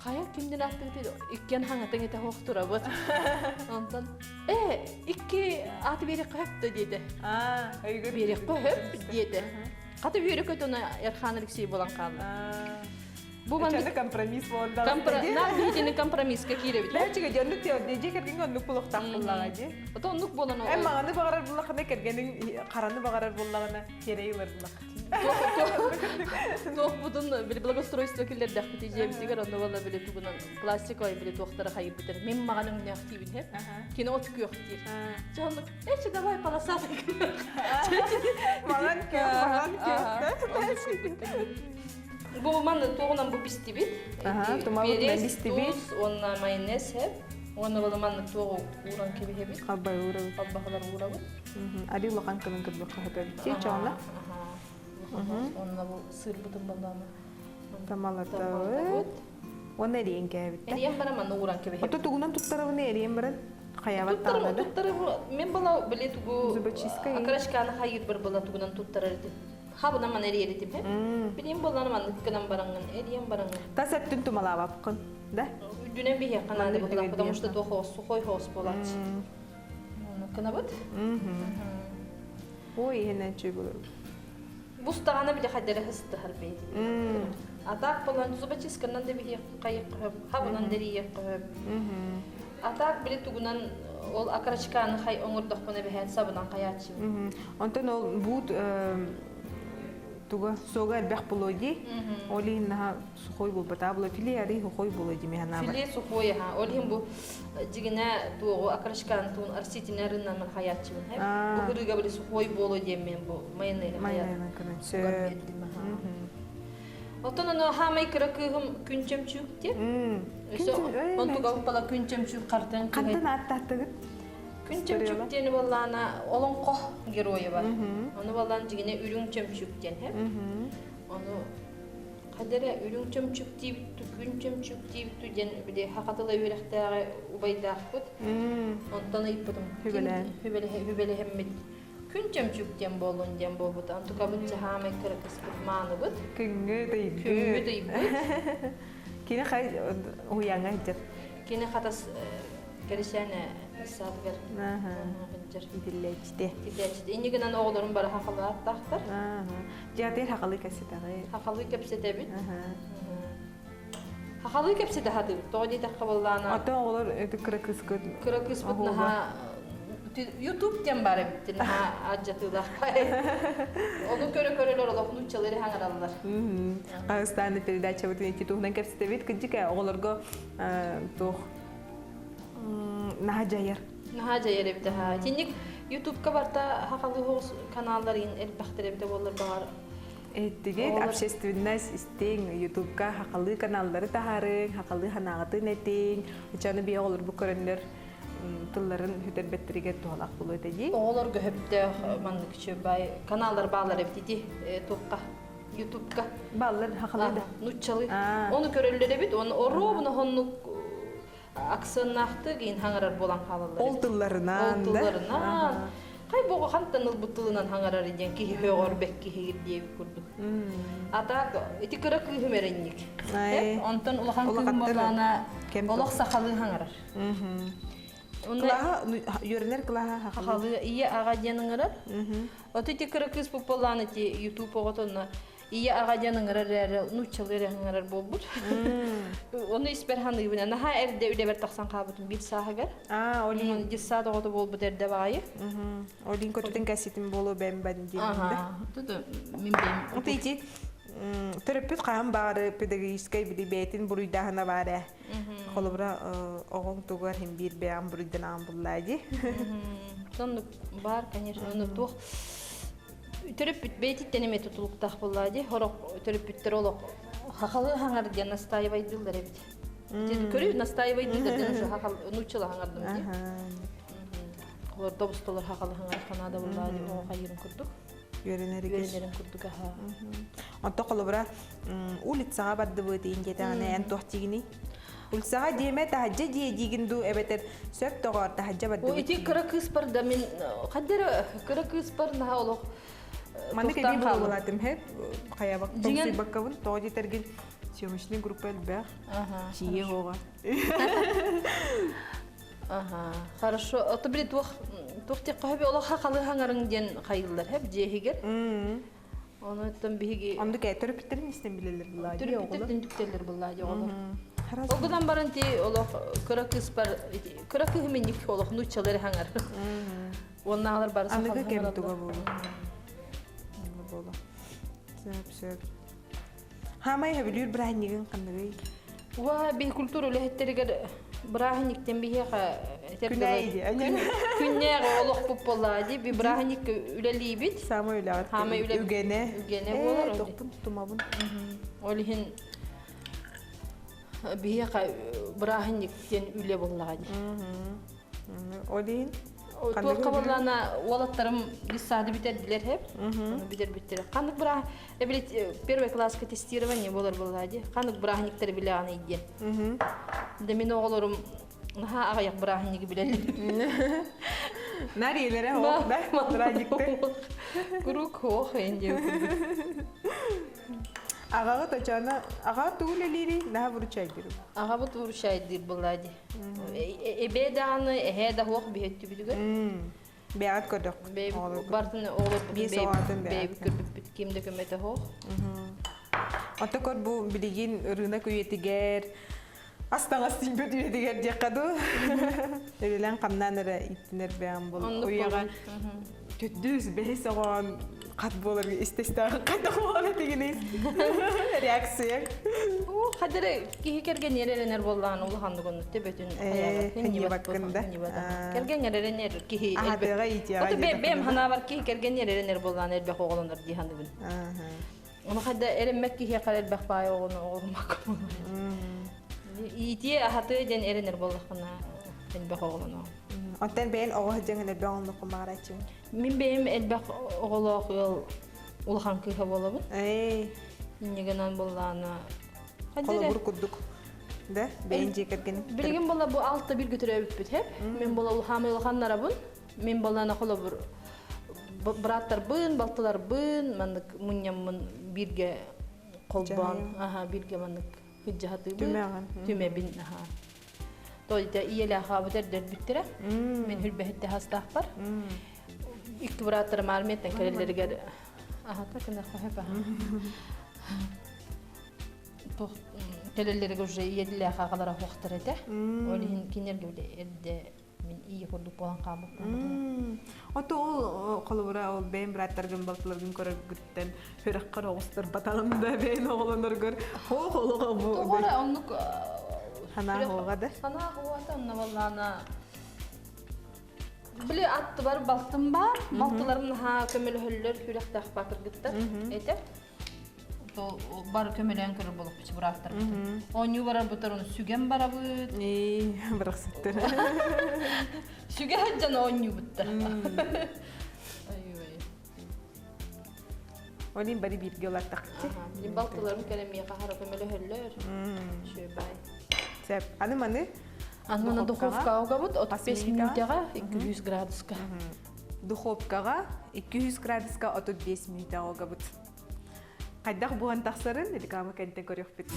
хайа кимдин аттыгыт иккиэн хаҥатыҥ этэ хоох турабыт. Онтон э икки аты биэриэххэ хөп да диэтэ. Аа, өйгөр Биэриэххэ хөп диэтэ. Хата үөрэ көтөн Эрхан Алексей буолан хаалла. Бу маннык компромисс буолла. На биһитини компромисска киирэбит. Лэчигэ дьоннук диэ дьиэ кэргэҥҥэ оннук булуохтаах буллаҕа дии. Ото оннук буолан Эн маҕаны баҕарар буллахына кэргэниҥ хараны баҕарар буллаҕына киэрэй ылар буллах. Туох бутун били благоустройство киллэрдэхпит дьиэбитигэр онно буолла били тугунан пластиковай били туохтара хайырбытыр. Мин маҕан өҥнөөх диибин хеп. Кини от күөх диир. Чоннук Эчи давай полосатый Маҕан күөх, маҕан күөх. Бу манны туоҕунан бу бистибит. Тумабыт бистибит. Туус уонна майонез хэп. Уонна было манны туоҕу ууран кэбиһэбит. Халбай уурабыт. Халбахалар уурабыт. Ари улахан кылын кырбы хаһытабыт. Ти чоҕуна. Уонна бу сырбытын баллааны. Тамалатабыт. Уонна эриэн кээбит. Эриэн баран манна ууран кэбиһэбит. Ото тугунан туттарабын эриэн баран хайабат таанада. Туттары мен была били тугу окорочканы хайыр была тугунан туттарар этим. Хабынан ман эриэр этим. Билим болланы маннык гынан бараңын, эриэн бараңын. Тас өттүн тумалаабапкын, да? Үрдүнэн биһиэххэ наада быһылаах, потому что туох сухой хоос буолааччы. Кынабыт. Ой, иһинэн чүй булur. Бустаҕана били хайдары хыстыһар бэйди. Атаак болан зубочистканан да биһиэх хайык хөп, хабынан дэрийиэх хөп. Атаак били тугунан ол окорочканы хай оҥордохпуна бэһээн сабынан хайааччыбын. Онтон ол буут туга суога элбэх булуо дии. Ол иһин наһаа сухой буолбатаа була филе арый сухой буолуо дии миһанаабар. Филе сухой аха. Ол иһин бу дьигинэ туоҕу окорочканы туун арситинэ рыннан хайааччыбын. Бу кырыыга били сухой буолуо диэммин бу майонезы Майонезы кынан сөп. Оттон ону хаамай кыра кыыһым күн чөмчүүк диэн. Өссө онтуга бала күн чөмчүүк хартын Хантан ааттааттыгыт? Күн чөмчүүк диэни буоллаана олоҥхо геройа бар. Ону буоллаан дьигинэ үрүҥ чөмчүүк диэн һэ. Ону хадара үрүҥ чөмчүүк диибит күн чөмчүүк диибит диэн били хахатыла үөрэхтээҕи убайдаахпыт. Онтон ыйыппытым. Хүбэлээн. Хүбэлэһэммит Күн чөмчүүк диэн буоллун диэн буолбута. Онтукабыт чаһаамай кыра кыспыт мааныбыт. Күҥҥүт ыйбыт. Күммүт ыйбыт. Кини хай уһуйааҥҥа сылдьар. Кини хатас кэрисээнэ саатыгар сылдьар. Итиллээччити. Итиллээччити. Инньэ гынан оҕолорум бары хахалааттаахтар. Дьиэтигэр хахалыы кэпсэтэҕит. Хахалыы кэпсэтэбит. Хахалыы кэпсэтэ сатыыбыт. Тоҕо диэтэххэ буоллаана. Ото оҕолор кыра кыыскыт. Кыра кыыспыт наһаа Ютуб диэн баар эбит наһаа адьатыылаах. Ону көрө-көрөлөр олох нууччалары хаҥараллар. Казахстан передачабытын ити туһунан кэпсэтэбит. Кырдьык оҕолорго туох наһаа дьайар. Наһаа дьайар эбит аһаа. Итинник Ютубка барта хахалыы каналлар элбэхтэр эбитэ буоллар баҕар Эттигит общественность истиҥ, ютубка хахалыы каналлары таһаарыҥ, хахалыы ханаҕытын этиҥ, ычаны бие оҕолорбу көрөннөр тылларын сүтэрбэттэригэр туһалаах буолуо этэ дии. Оҕолорго сөптөөх маннык бай каналлар баалар эбит ити туохха ютубка. Бааллар хахалыы да. Нуччалыы. Ону көрөллөр эбит, оны оруобуна хоннук аксыаннаахтык иин хаҥарар буолан хаалаллар. Ол тылларынан Ол тылларынан. Хай боҕо хантан ылбыт тылынан хаҥарар диэн киһи һөөҕөрбөк киһи диэбит курдук. А так ити кыра кыыһым эрэнник. Онтон улахан кыыһым буоллаана олох сахалыы хаҥарар. Кылааһа үөрэнэр кылааһа сахалыы ийэ аҕа диэн ыҥырар. От ити кыра кыыс буоллаана ити ютуб оҕотонно Ийэ аҕа диэн ыҥырар эрээри нууччалыы эрэ ыҥырар буолбут. Ону испэр ханыыбын. Наһаа эрдэ үлэбэр тахсан хаалбытым биир сааһыгар. Аа, олин. Детсад оҕото буолбут эрдэ баҕайы. Олин көтүтэн кэситим буолуо бэм бан диэн. Ага. Тут мин бэм. Вот эти. Төрөппүт хаһан баҕары педагогическай били бэйэтин буруйдааһына баар ээ. Холобура, оҕоҥ тугар иһин биир бэйэҕин буруйданаҕын буллаа дии. Соннук баар, конечно, ону туох төрөппүт бэйэтиттэн эмиэ тутулуктаах буоллаа дии. Сорох төрөппүттэр олох хахалы хаҥар диэн настаивайдыыллар эбит. Көрүү настаивайдыыллар диэн уже хахал нууччала хаҥардым дии. Олор добустолор хахалы хаҥар ханаада буллаа дии оҕо хайырын курдук. Үөрэнэригэр. Үөрэнэрин курдук аха. Онто холобура улицаҕа бардыбыт иин диэтэҕинэ эн туох диигиний? Улицаҕа диэмэ таһырдьа дьиэ диигин дуу эбэтэр сөп доҕоор таһырдьа бардыбыт. Ити кыра кыыспар да мин хаддера кыра кыыспар наһаа олох Маннык эбии буолалаатым хэ хайабак тоҥсуйбаккабын тоҕо диэтэргин съемочный группа элбэх чие хоҕа Аха, хорошо. Ото били туох туох диэххэ сөбүй олох хахалы хаҥарыҥ диэн хайыллар хэп дьиэһигэр. Ону оттон биһиги Оннук ээ төрөппүттэрин истэн билэллэр булаа дии оҕолор. Төрөппүттэрин түктэллэр буллаа дии оҕолор. Ол гынан баран ти олох кыра кыыспар кыра кыыһым инник олох нууччалары хаҥар. Уоннаалар бары Аныгы кэм туга буолу. Буолу. Сөп, сөп. Хаамай сөбүлүүр бырааһынньыгыҥ ханныгый? Уа, биһи культура үлэһиттэригэр бырааһынньыктан биһиэхэ Күнээйи күннээҕи олохпут буоллаа дии. Би бырааһынньык үлэлиибит. Самай үлэҕит Хаамай үлэ үгэнэ. Үгэнэ буолар. Тохпун тутумабын. Ол иһин биһиэхэ бырааһынньык диэн үлэ буоллаҕа дии. Ол иһин Туохха буоллаана уолаттарым детсады бүтэрдилэр хэп. Бүтэрбиттэр. Ханнык быраа эбилит первый класска тестирование болар буолла дии. Ханнык бырааһынньыктары билэҕиний диэн. Да мин оҕолорум наһаа аҕыйах бырааһынньыгы билэллэр. Нар иэлэрэ оох да бырааһынньыкты. Куруук оох диэн Аҕаҕыт очоно аҕа тугу үлэлиирий наһаа выручайдыыр. Аҕабыт выручайдыыр буолла дии. Эбээ даҕаны, эһээ да суох биһэттибитигэр. Бэйэҕит көрдөхпүт. Бартын оҕолорбутун бэйэбит көрбүппүт ким да көмөтө суох. Ото көр бу билигин рынок үйэтигэр ас-таҥас тиийбэт үйэтигэр диэххэ дуу. Үлэлэн хамнаан эрэ иттинэр бэйэм бол. Уйаҕа төрдүс, бэһис оҕоон хат буолар истэстээх хайдах буолар этигиний? Реакция. Хадары киһи кэргэн эрэнэр буоллаҕына улаханнык оннук төбөтүн хайаабаккын да. Кэргэн эрэнэр киһи Аһатыаҕа иитиэҕэ. Ото бэйэм санаабар киһи кэргэн эрэнэр буоллаҕына элбэх оҕолонор дии саныыбын. Ону хайда эрэммэт киһиэхэ элбэх баай оҕону оҕоломмакка Иитиэ аһатыа диэн эрэнэр буоллаххына элбэх оҕолоно. Оттон бэйэн оҕо сылдьаҥын элбэх оҕолонуоххун баҕарааччыгын? Мин бэйэм элбэх оҕолоох ыал улахан кыыһа буолабын. Эй. Иннигинэн буоллаана. Холобур курдук. Да, бэйэн дьиэ кэргэнин. Билигин була бу алта бирге төрөөбүппүт хэп. Мен була улахан улаханнарабын. Мен буоллаана холобур бырааттарбын, балтыларбын маннык мунньаммын бирге холбоон, аха бирге маннык кыдьаһатыыбын. Түмэҕин. Түмэбин, аха. Тоойда ийэлээх аҕабыт эрдэрбиттэрэ. Мин хүрбэһитте хастаахпар. Икки бырааттарым армияттан кэлэллэригэр аһата кынахха хөп кэлэллэригэр уже ийэлээх аҕалара хуохтар этэ. Ол иһин кинилэргэ бile эрдэ мин ийэ курдук буолан хаалбыппын. Ото ол холобура ол бэйэм бырааттаргын балтыларгын көрөргүттэн сүрэххэр оҕустарбатаҕын да бэйэн оҕолоноргор хоох олоҕо бу Тоҕо оннук санаа хоҕа да санаа хоҕата онно баллаана били аттыбар балтым бар балтыларым наһаа көмөлөһөллөр сүрэхтээх баатыргыттар этэ бары көмөлөөн көрөр болуппут бырааттарбытын оонньуу барарбытар ону сүгэн барабыт бырахсыттар сүгэ сылдьан оонньуубуттар Олин бары бииргэ улааттахчы. Балтыларым кэлэн миэхэ хара көмөлөһөллөр. Үчүгэй. Сөп. Аны маны Аны маны духовкаҕа угабыт 35 мүнүүтэҕэ 200 градуска. Духовкаҕа 200 градуска 35 мүнүүтэҕэ угабыт. Хайдах буһан тахсарын реклама кэнтэн көрүөхпүт.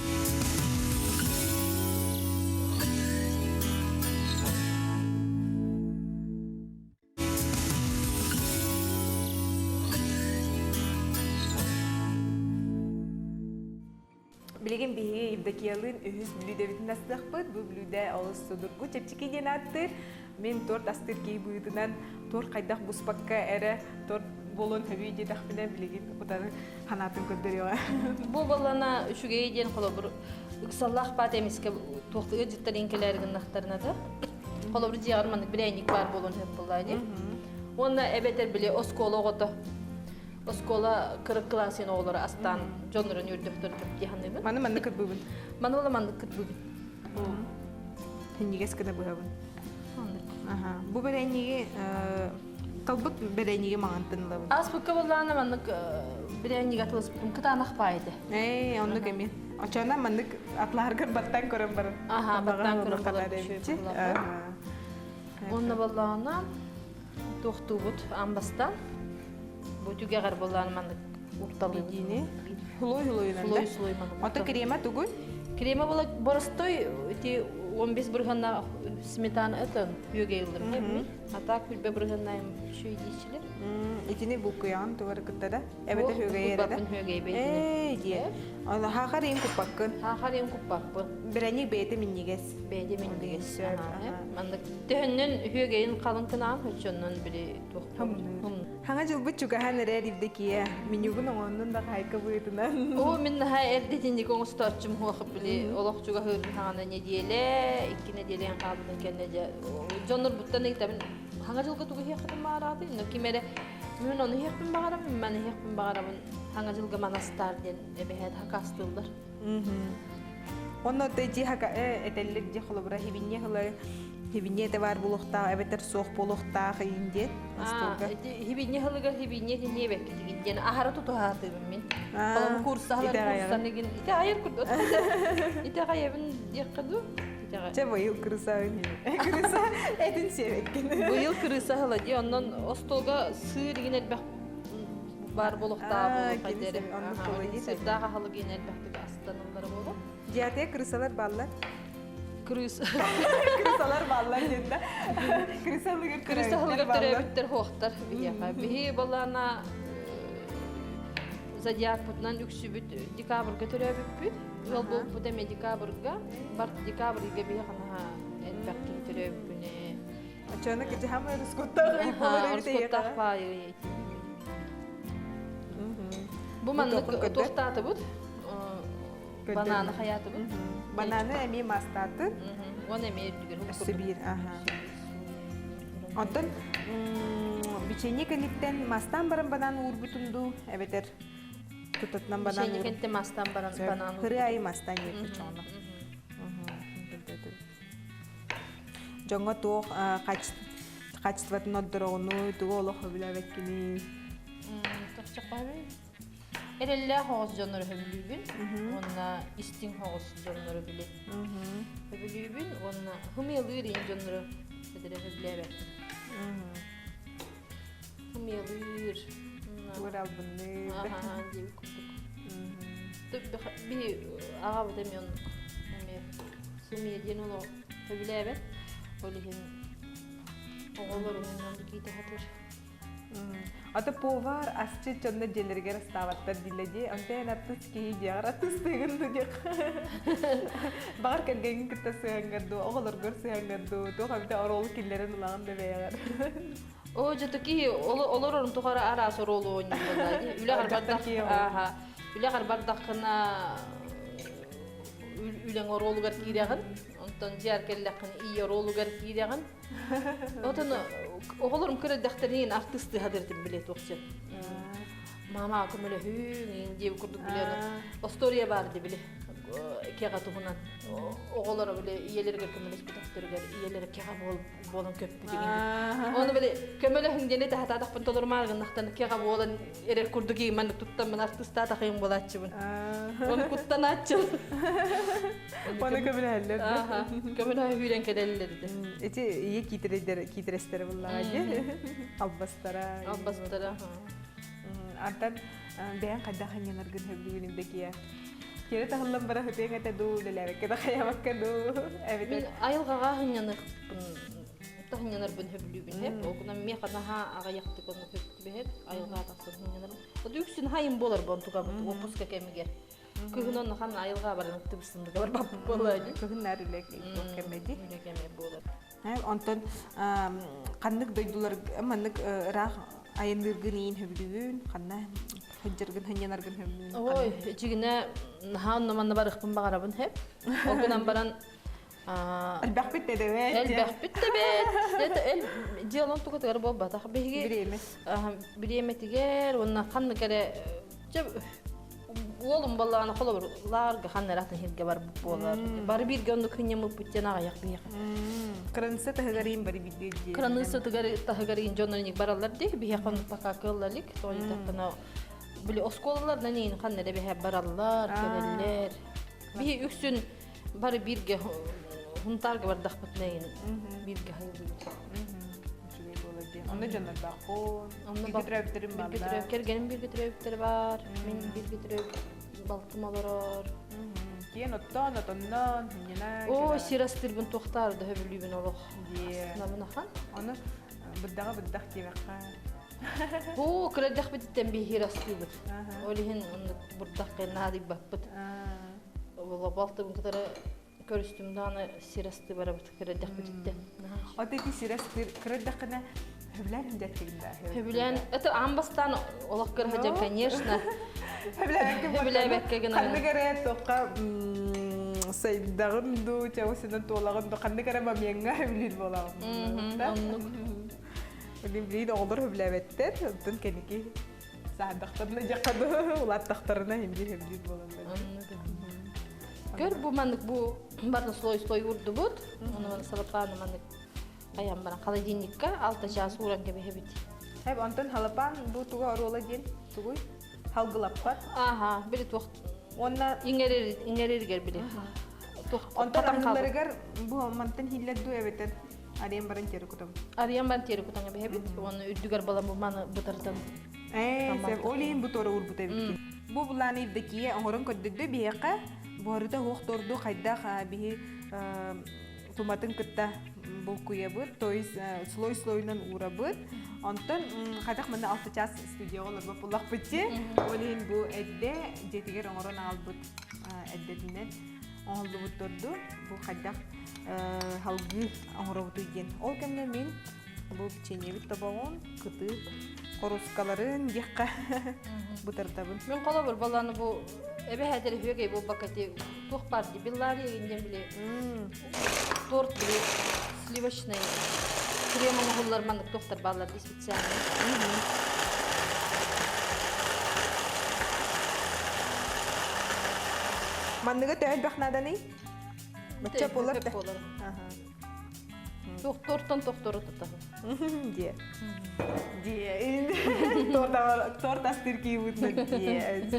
Билигин биһиги Евдокиялыын үһүс бүлүүдэбитин астыахпыт. Бу бүлүүдэ олус судургу, чэпчэки диэн ааттыыр. Мин торт астыыр киһи быһыытынан торт хайдах буспакка эрэ торт буолуон сөбүй диэтэхпинэ билигин утары ханаатын көрдөрүөҕэ. Бу баллана үчүгэй диэн холобур ыксаллаах баат эмискэ туохтуга дьиттэр инкэлээр гыннахтарына да холобур дьиэҕэр маннык бирээнньик баар буолуон сөп буоллаа дии. Уонна эбэтэр били оскуола оҕото оскуола кырык кылаасын оҕолоро астаан дьоннорун үрдөхтөр дии саныыбын. Маны маннык кырбыыбын. Маны ола маннык кырбыыбын. Синньигэс гына быһабын. Аха. Бу бэрээнньиги талбыт бэрээнньиги маҥантан ылабын. Ааспыкка буоллаҕына маннык бирээнньиги атыласпытым кытаанах баай этэ. Ээ, оннук эмиэ. Очоона маннык атлаһаргар баттаан көрөн баран. Аха, баттаан көрөн баран. Онно буоллаҕына туохтуубут амбастан бу түгэҕэр буоллаҕына маннык урталыыбыт. Хулой хулойунан Слой слой маннык. Ото крема тугуй? Крема була боростой ити 15 бырыһанна сметана это үөгэй ыллым. А так күлбэ бырыһаннаайым үчүгэй диичилэр. Итини булкуйаҕын тугары кытта да? Эбэтэр үөгэй эрэ да? Үөгэй бэйдини. Ээ диэ. Аны хаахар иин куппаккын. Хаахар иин куппаппын. Бирэник бэйэтэ минньигэс. Бэйэтэ минньигэс. Маннык төһөннөн үөгэйин халыҥ кынаан оччоннон били туох Хаҥа дьылбыт чугаһаан эрээр Евдокия. Менюгун оҥоннун да хаайка быытынан. Оо, мин наһаа эрдэтинник оҥостооччум хуох били олох чугаһыырын хаҥана нэдиэлэ, икки нэдиэлээн хаалбытын кэннэ дьэ дьоннорбуттан ыйытабын хаҥа дьылга тугу иһиэххитин баҕараҕытый? Но ким эрэ мин ону иһиэхпин баҕарабын, маны иһиэхпин баҕарабын, хаҥа дьылга манастаар диэн эбэһээт хакастыыллар. Онно дьи хака этэллэр дьи холобура хибинье хылы хибинье это бар булуохтаах эбэтэр суох буолуохтаах иин диэн остуолга. Хибинье хылыгар хибинье тинье бэккитигин диэн аһара тутуһаатыыбын мин. Холобур курсаһалар курсаныгын ити айар курдук. Ити айабын диэххэ дуу? Чэ быйыл кырыса кырыса этин сиэбэккин. Быйыл кырыса хыла дии онон остуолга сыыр игин элбэх баар буолуохтааҕа буолуо хайдары. Сырдаах аһылык иин элбэхтик астаныллара буолуо. Диатыа крысалар бааллар. Крыс. Крысалар бааллар диэн да. Крыса ылыгар Крыса ылыгар төрөөбүттэр хуохтар биһиэхэ. Биһи балаана зодиакпытынан үксүбүт декабрьга төрөөбүппүт. Ыал буолбут эмиэ декабрьга. Барт декабрьга биһи ханаһа элбэх киһи төрөөбүппүнэ. Оччону кичиһам өрүскуттах ый болар эбит Өрүскуттах баайы. Бу маннык туохтаатыбыт? Бананы хайаатыбыт? Бананы эмиэ мастаатын. Уон эмиэ үрдүгэр. Өссө биир, аха. Онтон печенье кэнниттэн мастаан баран банан уурбутун дуу, эбэтэр тутатынан банан Печенье кэнниттэн мастаан баран банан Хыры айы мастаан иэппит чоҥоно. Дьоҥҥо туох хаачыстыбатын ордороҕуну, тугу олох сөбүлээбэккиний? Эрэллээх оҕус дьоннору сөбүлүүбүн уонна истиҥ оҕус дьоннору били сөбүлүүбүн уонна хымыалыыр иин дьоннору бэдэрэ сөбүлээбэппин. Хымыалыыр. Тугу эрэ албынныыр. Аха, диэбит курдук. Би аҕабыт эмиэ оннук. Эмиэ сымыйа диэн олох сөбүлээбэт. Ол иһин оҕолорун оннук иитэ сатыыр. Ата повар асчыт дьонно дьиэлэригэр астаабаттар дииллэ дии. Онтон артыыс киһи дьиэҕэр артыыстыыгын дуу диэх. Баҕар кэргэҥҥин кытта сыһыаҥҥар дуу, оҕолоргор сыһыаҥҥар дуу, туох эбитэ оруолу киллэрэн ылаҕын да бэйэҕэр. Оо, дьэ киһи олорорун тухары араас оруолу оонньууллар дии. Үлэҕэр бардах, ааха, үлэҕэр бардаххына үлэҥ оруолугар киирэҕин, онтон дьиэр кэллэххинэ ийэ оруолугар киирэҕин. Отон оҕолорум кыра эрдэхтэринэн артыыстыы хадырытым билэ туохча. Мама көмөлөһүүҥ диэбит курдук билэ остуоруйа баар ди били кэҕэ туһунан оҕолоро били ийэлэригэр көмөлөспөтөхтөрүгэр ийэлэрэ кэҕэ буолан көппүт Ону били көмөлөһүҥ диэн этэ хатаатахпын толорумаар гыннахтан кэҕэ буолан эрэр курдук маннык туттаммын артыыстаатахыйым буолааччыбын. Ону куттанааччыбын. Ону көмөлөһөллөр. Көмөлөһө сүүрэн кэлэллэр ити. Ити ийэ киитирэйдэр киитэрэстэрэ буллаҕа дии. Албастара. Албастара. Антан бэйэҥ хайдах анньанаргын сөбүлүүгүн Евдокия? Киэрэ таһыллан бара сытыаҥ этэ дуу, үлэлээбэккэ да хайабакка дуу, эбэтэр Мин айылҕаҕа сынньаныахпын таһынньанарбын сөбүлүүбүн һэп. Ол гынан миэхэ наһаа аҕыйахтык онно сөп түбэһэр. Айылҕаҕа тахсан сынньанарым. От үксүн хайым буолар бонтукабыт уоппуска кэмигэр. Кыһын онно ханна айылҕа баран тыбыстындыга барбаппыт буолла дии. Кыһын наар үлэ кэмэ дии. Үлэ кэмэ буолар. Онтон ханнык дойдулар маннык ыраах. Айанныыргын иин хөбүлүүгүн, ханна сылдьаргын, сынньанаргын хөбүлүүгүн? Ой, дьигинэ наһаа онно манна барыахпын баҕарабын хэп. Ол гынан баран Элбэхпит да эбээт. Элбэхпит да эбээт. Это дьыалан тугатыгар буолбатах. Биһиги Бириэмэ. бириэмэтигэр уонна ханнык эрэ дьэ уолум баллаана холобур лаарга ханна эрэ атын сиргэ барбыт буолар. Бары бииргэ оннук хынньаммыппыт диэн аҕыйах биһиэхэ. Кыраныысса таһыгар иин бары бииргэ дии. Кыраныысса таһыгар иин дьоннор иник бараллар дии. Биһиэхэ оннук пока кыалла илик. Тоҕо диэтэххинэ били оскуолаларынан иин ханна эрэ биһэ бараллар, кэлэллэр. Биһи үксүн бары бииргэ Хунтаарга бардахпытына иин бииргэ хайыллыбыт. Үчүгэй буолар диэн. Онно дьоннордооххун. Онно Бииргэ төрөөбүттэрим бииргэ бааллар. төрөөбүт кэргэним бииргэ төрөөбүттэрэ баар. Мин бииргэ төрөөбүт балтым олорор. Киэн оттоон, отонноон, хынньана. Оо, сир астыырбын туохтаар да сөбүлүүбүн олох. Дии. Астынабын ахан. Ону бырдаҕа бырдах диэбэххэ. Оо, кырадьахпытыттан биһиир астыыбыт. Ол иһин оннук бурдах наадыйбаппыт. Балтыбын кытары көрүстүм даҕаны сир астыы барабыт кырадьахпытыттан. От ити сир астыыр кырадьаххына хөбүлээн хүндэртигин да. Хөбүлээн, это аан бастаан олох кыраһадьан, конечно. Хөбүлээбэккэ гына. Ханнык эрэ туохха сайдаҕын дуу, чаусынан туолаҕын дуу, ханнык эрэ момеҥҥа хөбүлүүр буолаҕын. Оннук. Билин оҕолор хөбүлээбэттэр, оттон кэнники саадахтарына дьахха дуу, улааттахтарына имдии хөбүлүүр буолаллар. Көр бу маннык бу барда слой-слой урдубут. Оны салапааны маннык хайан баран холодильникка алта чаас ууран кэбиһэбит. Хэп онтон халапаан бу туга оруола диэн тугуй? Халгылаппат. Ааха, били туох Уонна иҥэрэр иҥэрэригэр били. Туох онтон аһылларыгар бу мантан хиллэр дуу эбэтэр арыйан баран тиэрэ кутабыт. Арыйан баран тиэрэ кутан эбиһэбит. Уонна үрдүгэр балан бу маны бытарытан. Ээ, сеп, ол иһин бу туора уурбут эбиккин. Бу булааны Евдокия оҥорон көрдөрдө биһиэхэ буһарыта уох торду хайдах биһи туматын кытта булкуйабыт, то есть слой слойунан уурабыт. Онтон хайдах манна алта час студияҕа олорбот буллахпыт дии. Ол иһин бу эрдэ дьиэтигэр оҥорон аҕалбыт эрдэтинэн оҥоһуллубут торду бу хайдах халгыы оҥоробутуй диэн. Ол кэмҥэ мин бу печеньебит тобоҕун, кытыы хорускаларын диэххэ бытардабын. Мин холобур баланы бу эбэһээдэр үһүөгэй буолбакка ти туох баар дии биллари егинден били торт били сливочный крем оҥоһуллар маннык туохтар бааллар дии специальный. Манныгы төһө элбэх нааданый? Бачча буолар да. Тохтортон тохтору тутаһын. Дие. Дие. Торт торт астыр киибутна дие.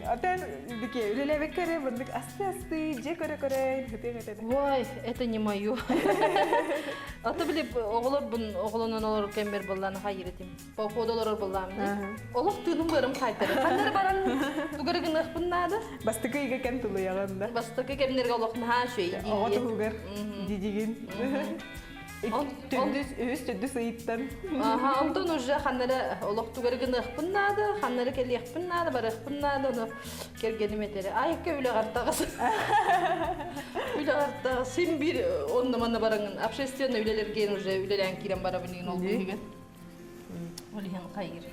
Отен бике үлелебекке эрэ мындык асты-асты дьэ көрө-көрө хытык этэ. Ой, это не мое. А то били оҕолорбун оҕолонон олорор кэмбер буллан хайыр этим. Походу олорор буллаам дии. Олох тыыным быарым хайтары. Ханнары баран тугары гыныахпын наада. Бастакы ыйга кэм тулуйаҕын да. Бастакы кэмнэргэ олох наһаа үчүгэй Оҕо туһугар дидигин. Төрдүс, үһүс, төрдүс ыйыттан. Аха, онтон уже ханнары олох тугары гыныахпын наада, ханнары кэлиэхпин наада, барыахпын наада, ону кэргэним этэрэ. Айыкка үлэҕэр таҕыс. Үлэҕэр таҕыс. Син биир онно манна бараҥын общественный үлэлэргeen уже үлэлээн киирэн барабын иин ол быыһыгар. Ол иһин хайыр.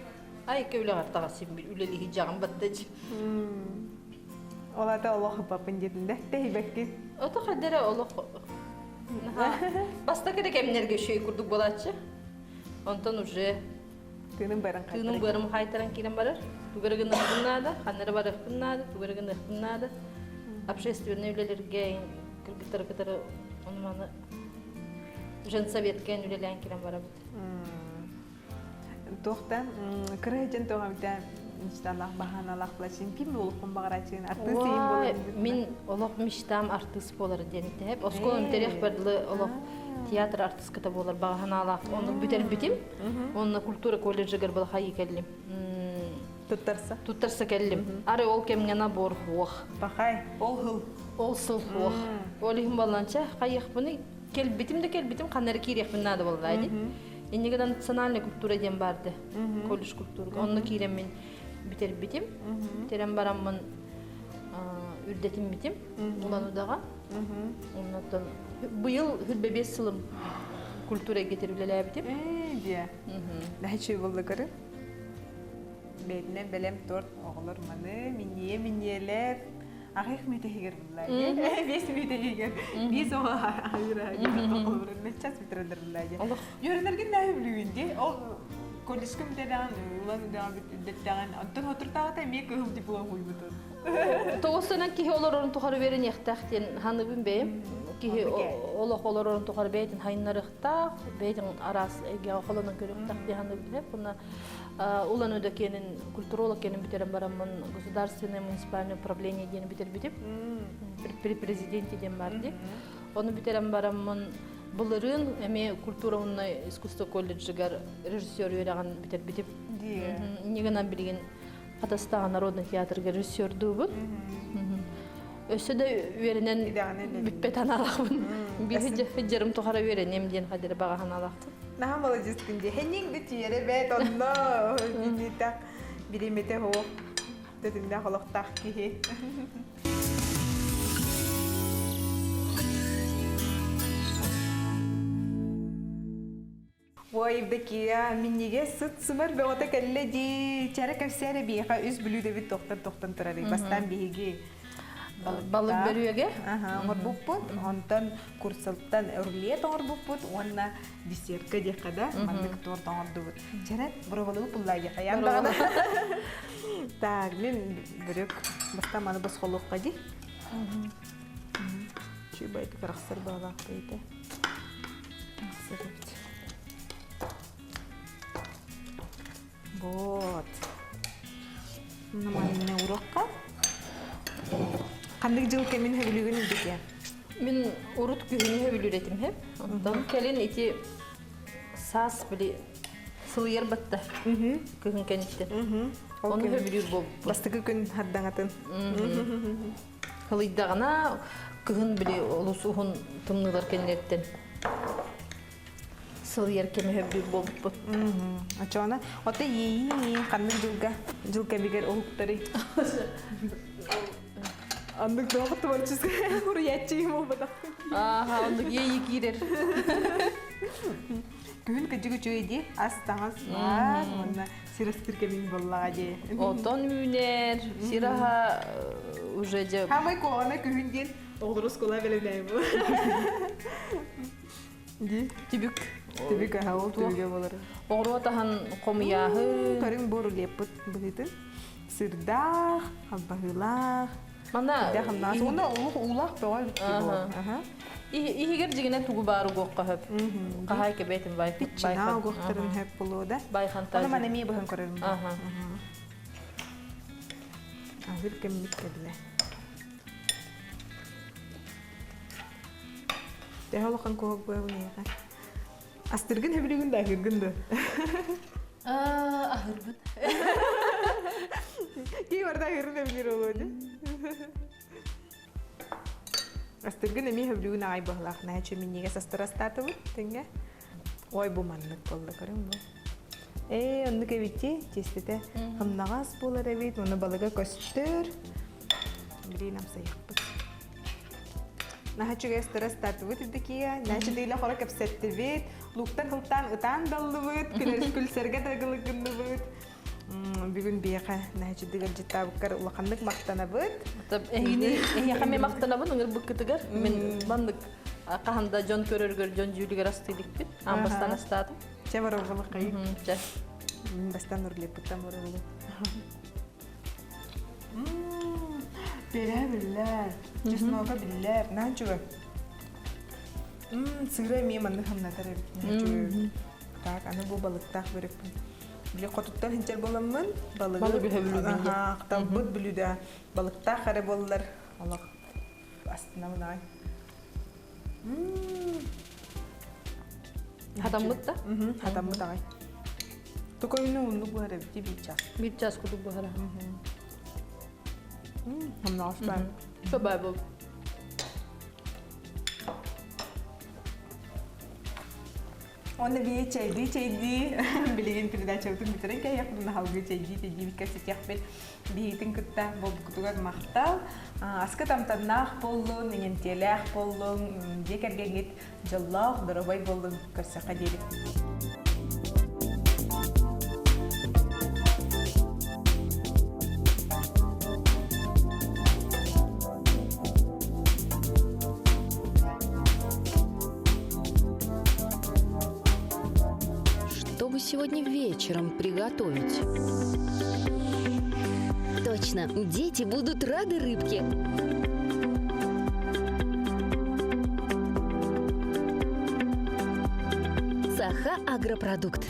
Айыкка үлэҕэр таҕыс син биир үлэлиһи дьаҕым баттаж. Ол ата олох ыппаппын диэтин да тэһийбэккин. Ото хайдара олох Бастакы да кэмнэргэ үчүгэй курдук буолааччы. Онтон уже тыыным баран тыыным быарым хайтаран киирэн барар. Тугары гыныахпын наада, ханнары барыахпын наада, тугары гыныахпын наада. Общественный үлэлэргэ кыргыттары кытары ону маны женсоветка үлэлээн киирэн барабыт. Туохтан кыра дьон туох мечталаах баһааналаах плачын ким буолуоххун баҕарааччыгын артыыс иин буолар Мин олох мечтам артыыс буолар диэн итэһэп. Оскуолам терех бардылы олох театр артыската буолар баҕаһанаалаах. Оннук бүтэрбитим. Онно культура колледжыгар балахайы кэллим. Туттарса. Туттарса кэллим. Ары ол кэмҥэ набор хуох. Пахай, ол хыл. Ол сыл хуох. Ол иһин балланча хайыахпыны кэлбитим да кэлбитим ханнары киириэхпин наада буолла дии. Иннигэ национальная культура диэн барды. Колледж культурга. Онно киирэммин бүтэрбитим. Бүтэрэн бараммын үрдэтиммитим Улан-Удаҕа. Оннуттан быйыл хүрбэ 5 сылым. культура эйгэтигэр үлэлээбитим. Ээ, дьэ. Наһаа буолла көрү. Бэйэтинэн бэлэм торт оҕолор маны минньиэ минньиэлэр аҕыйах мүөтэ иһигэр булла биэс мүөтэ иһигэр биэс оҕо аһыыра час бүтэрэллэр булла Үөрэнэргин наһаа бүлүүгүн дии ол колледжка бүтэрдэҕин улан үдэҕин үрдэттэҕин онтон отуртааҕыта эмиэ кыһыл диплом уйбутун Тоҕус киһи олорорун тухары үөрэниэхтээх диэн саныыбын бэйэм. Киһи олох олорорун тухары бэйэтин хайыннарыахтаах, бэйэтин араас эйгэҕэ холонон көрүөхтээх диэн саныыбын эп. Уонна Улан Удэ киэнин культуролог киэнин бүтэрэн бараммын государственное муниципальное управление диэн бүтэрбитим. При президенте диэн бар дии. Ону бүтэрэн бараммын былырыын эмиэ культура уонна искусство колледжыгар режиссер үөрэҕин бүтэрбитим. Инньэ гынан билигин Хатастааҕы народный театрга режиссердуубун. Өссө да үөрэнэн бүппэт аналаахпын. Биир дьарым тухары үөрэниэм диэн хадыр баҕа санаалаахпын. Наһаа молодецкын дии. Хэнниҥ да тиэрэ бэт онно биниитэх биримэтэ суох тэтимнээх олохтоох киһи. Ой, Евдокия, минньигэс сыт-сымар бөҕөтө кэллэ дии. Чэрэ кэпсээ эрэ биһиэхэ үс бүлүүдэбит тохтон-тохтон турарый. Бастаан биһиги Балык бөрүөгэ. Оҥорбуппут. Онтон курсалтан рулет оҥорбуппут уонна десертка диэххэ да маннык торт оҥордубут. Чэрэ, бороболугу пуллаа диэххэ ян даҕаны. Так, мин бөрүөк бастаан маны босхолуохха дии. Чуй байты карахсар баалаах бэйте. Вот. Манна урокка. Ханнык жыл кэмин хөбүлүүгүн илдьитиэ? Мин урут күһүнү хөбүлүүр этим хэп. Онтон кэлин ити саас били сылыйар батта. Күһүн кэнниттэн. Ону хөбүлүүр буолбуппун. Бастакы күн хардаҥатын. Кылыйдаҕына кыһын били олус уһун тымныылар кэннилэриттэн сылыйар кэми сөбүлүүр буолбуппут. Очоона, ото иэйии ханнык дьылга дьыл кэмигэр уһуктарый? Аннык тоҕо творческай хуруйааччы буолбатах. Ааха, оннук иэйии киирэр. Күһүн кыдьык үчүгэй дии, ас таҥас баар, уонна сир астыыр кэмиҥ буоллаҕа дии. Отон үүнэр, сир аһа уже дьэ... Хамай куоҕана күһүн диэн оҕолору оскуола бэлэмнээн бу. Дии. Түбүк. Түбүк аһа, ол түбүгэ болар. Оҕуруот аһын хомуйааһы. Көрүҥ бу рулеппыт быһыытын. Сырдаах, халбаһыылаах. Манна Уонна олох уулаах бөҕө эбит Иһигэр дьигинэ тугу баар угуохха хөп. Хаһай кэбиэтин бай. Ветчина угуохтарын хөп булуо да. Байхантай. Оны маны эмиэ быһан көрөрүм. Аһыр кэммит кэллэ. Төһө улахан куһук буолун эйиэхэ? Астыргын хөбүлүгүн да аһыыргын да? Аһыырбын. Кии барда аһыырын өбүлүр олуо дии. Астыргын эмиэ хөбүлүгүн аҕай быһылаах наһаа минньигэс астар астаатыбыт тэҥҥэ. Ой бу маннык буолла көрүҥ бу. Ээ оннук эбити тиэстэтэ хамнаҕас буолар эбит уонна балыга көстөр. Билиин амсайыахпыт. Наһаа үчүгэй астары астаатыбыт Евдокия. Наһаа үчүгэйлэ хоро кэпсэттибит. Лууктан сылтаан ытаан даллыбыт, күлсэргэ да гынныбыт. Бүгүн биэхэ наһаа үчүгэй ыалдьыттаабыккар улаханнык махтанабыт. Эһигини эһиэхэ мен махтанабын ыҥырбыккытыгар. Мин маннык хаһан да дьон көрөргөр, дьон дьүүлүгэр астыылыкпыт. Аан бастаан астаатым. Чэ барабылыкай. Чэ. Бастаан урлеппыттан барабылы. Перэ биллэр, чеснога биллэр, наһаа үчүгэй. Сыыра эмиэ маннык хамнатар эбит, наһаа үчүгэй. Так, аны бу балыктаах бөрөкпүн. Били хотуттан сылдьар буоламмын, балыгы талбыт бүлүүдэ балыктаах эрэ буоллар, олох астынабын аҕай. Хатаммыт да? Хатаммыт аҕай. Токойну уннук буһар эбити биир час. Биир час курдук буһара. Хамнаҕас баар. Шобай был. Оны бии чэйдии чэйдии билигин. Билигин передачабытын бүтэрэн кэһиэхпит, наһалгы чэйдии чэйдиибит кэпсэтиэхпит. Биһигитин кытта буолбуккутугар махтал. Аскыт амтаннаах буоллун, иҥэмтиэлээх буоллун, дьиэ кэргэҥҥит дьоллоох, доруобай буоллун, көрсөххө диэри. Что бы сегодня вечером приготовить? Точно, дети будут рады рыбке. Саха Агропродукт.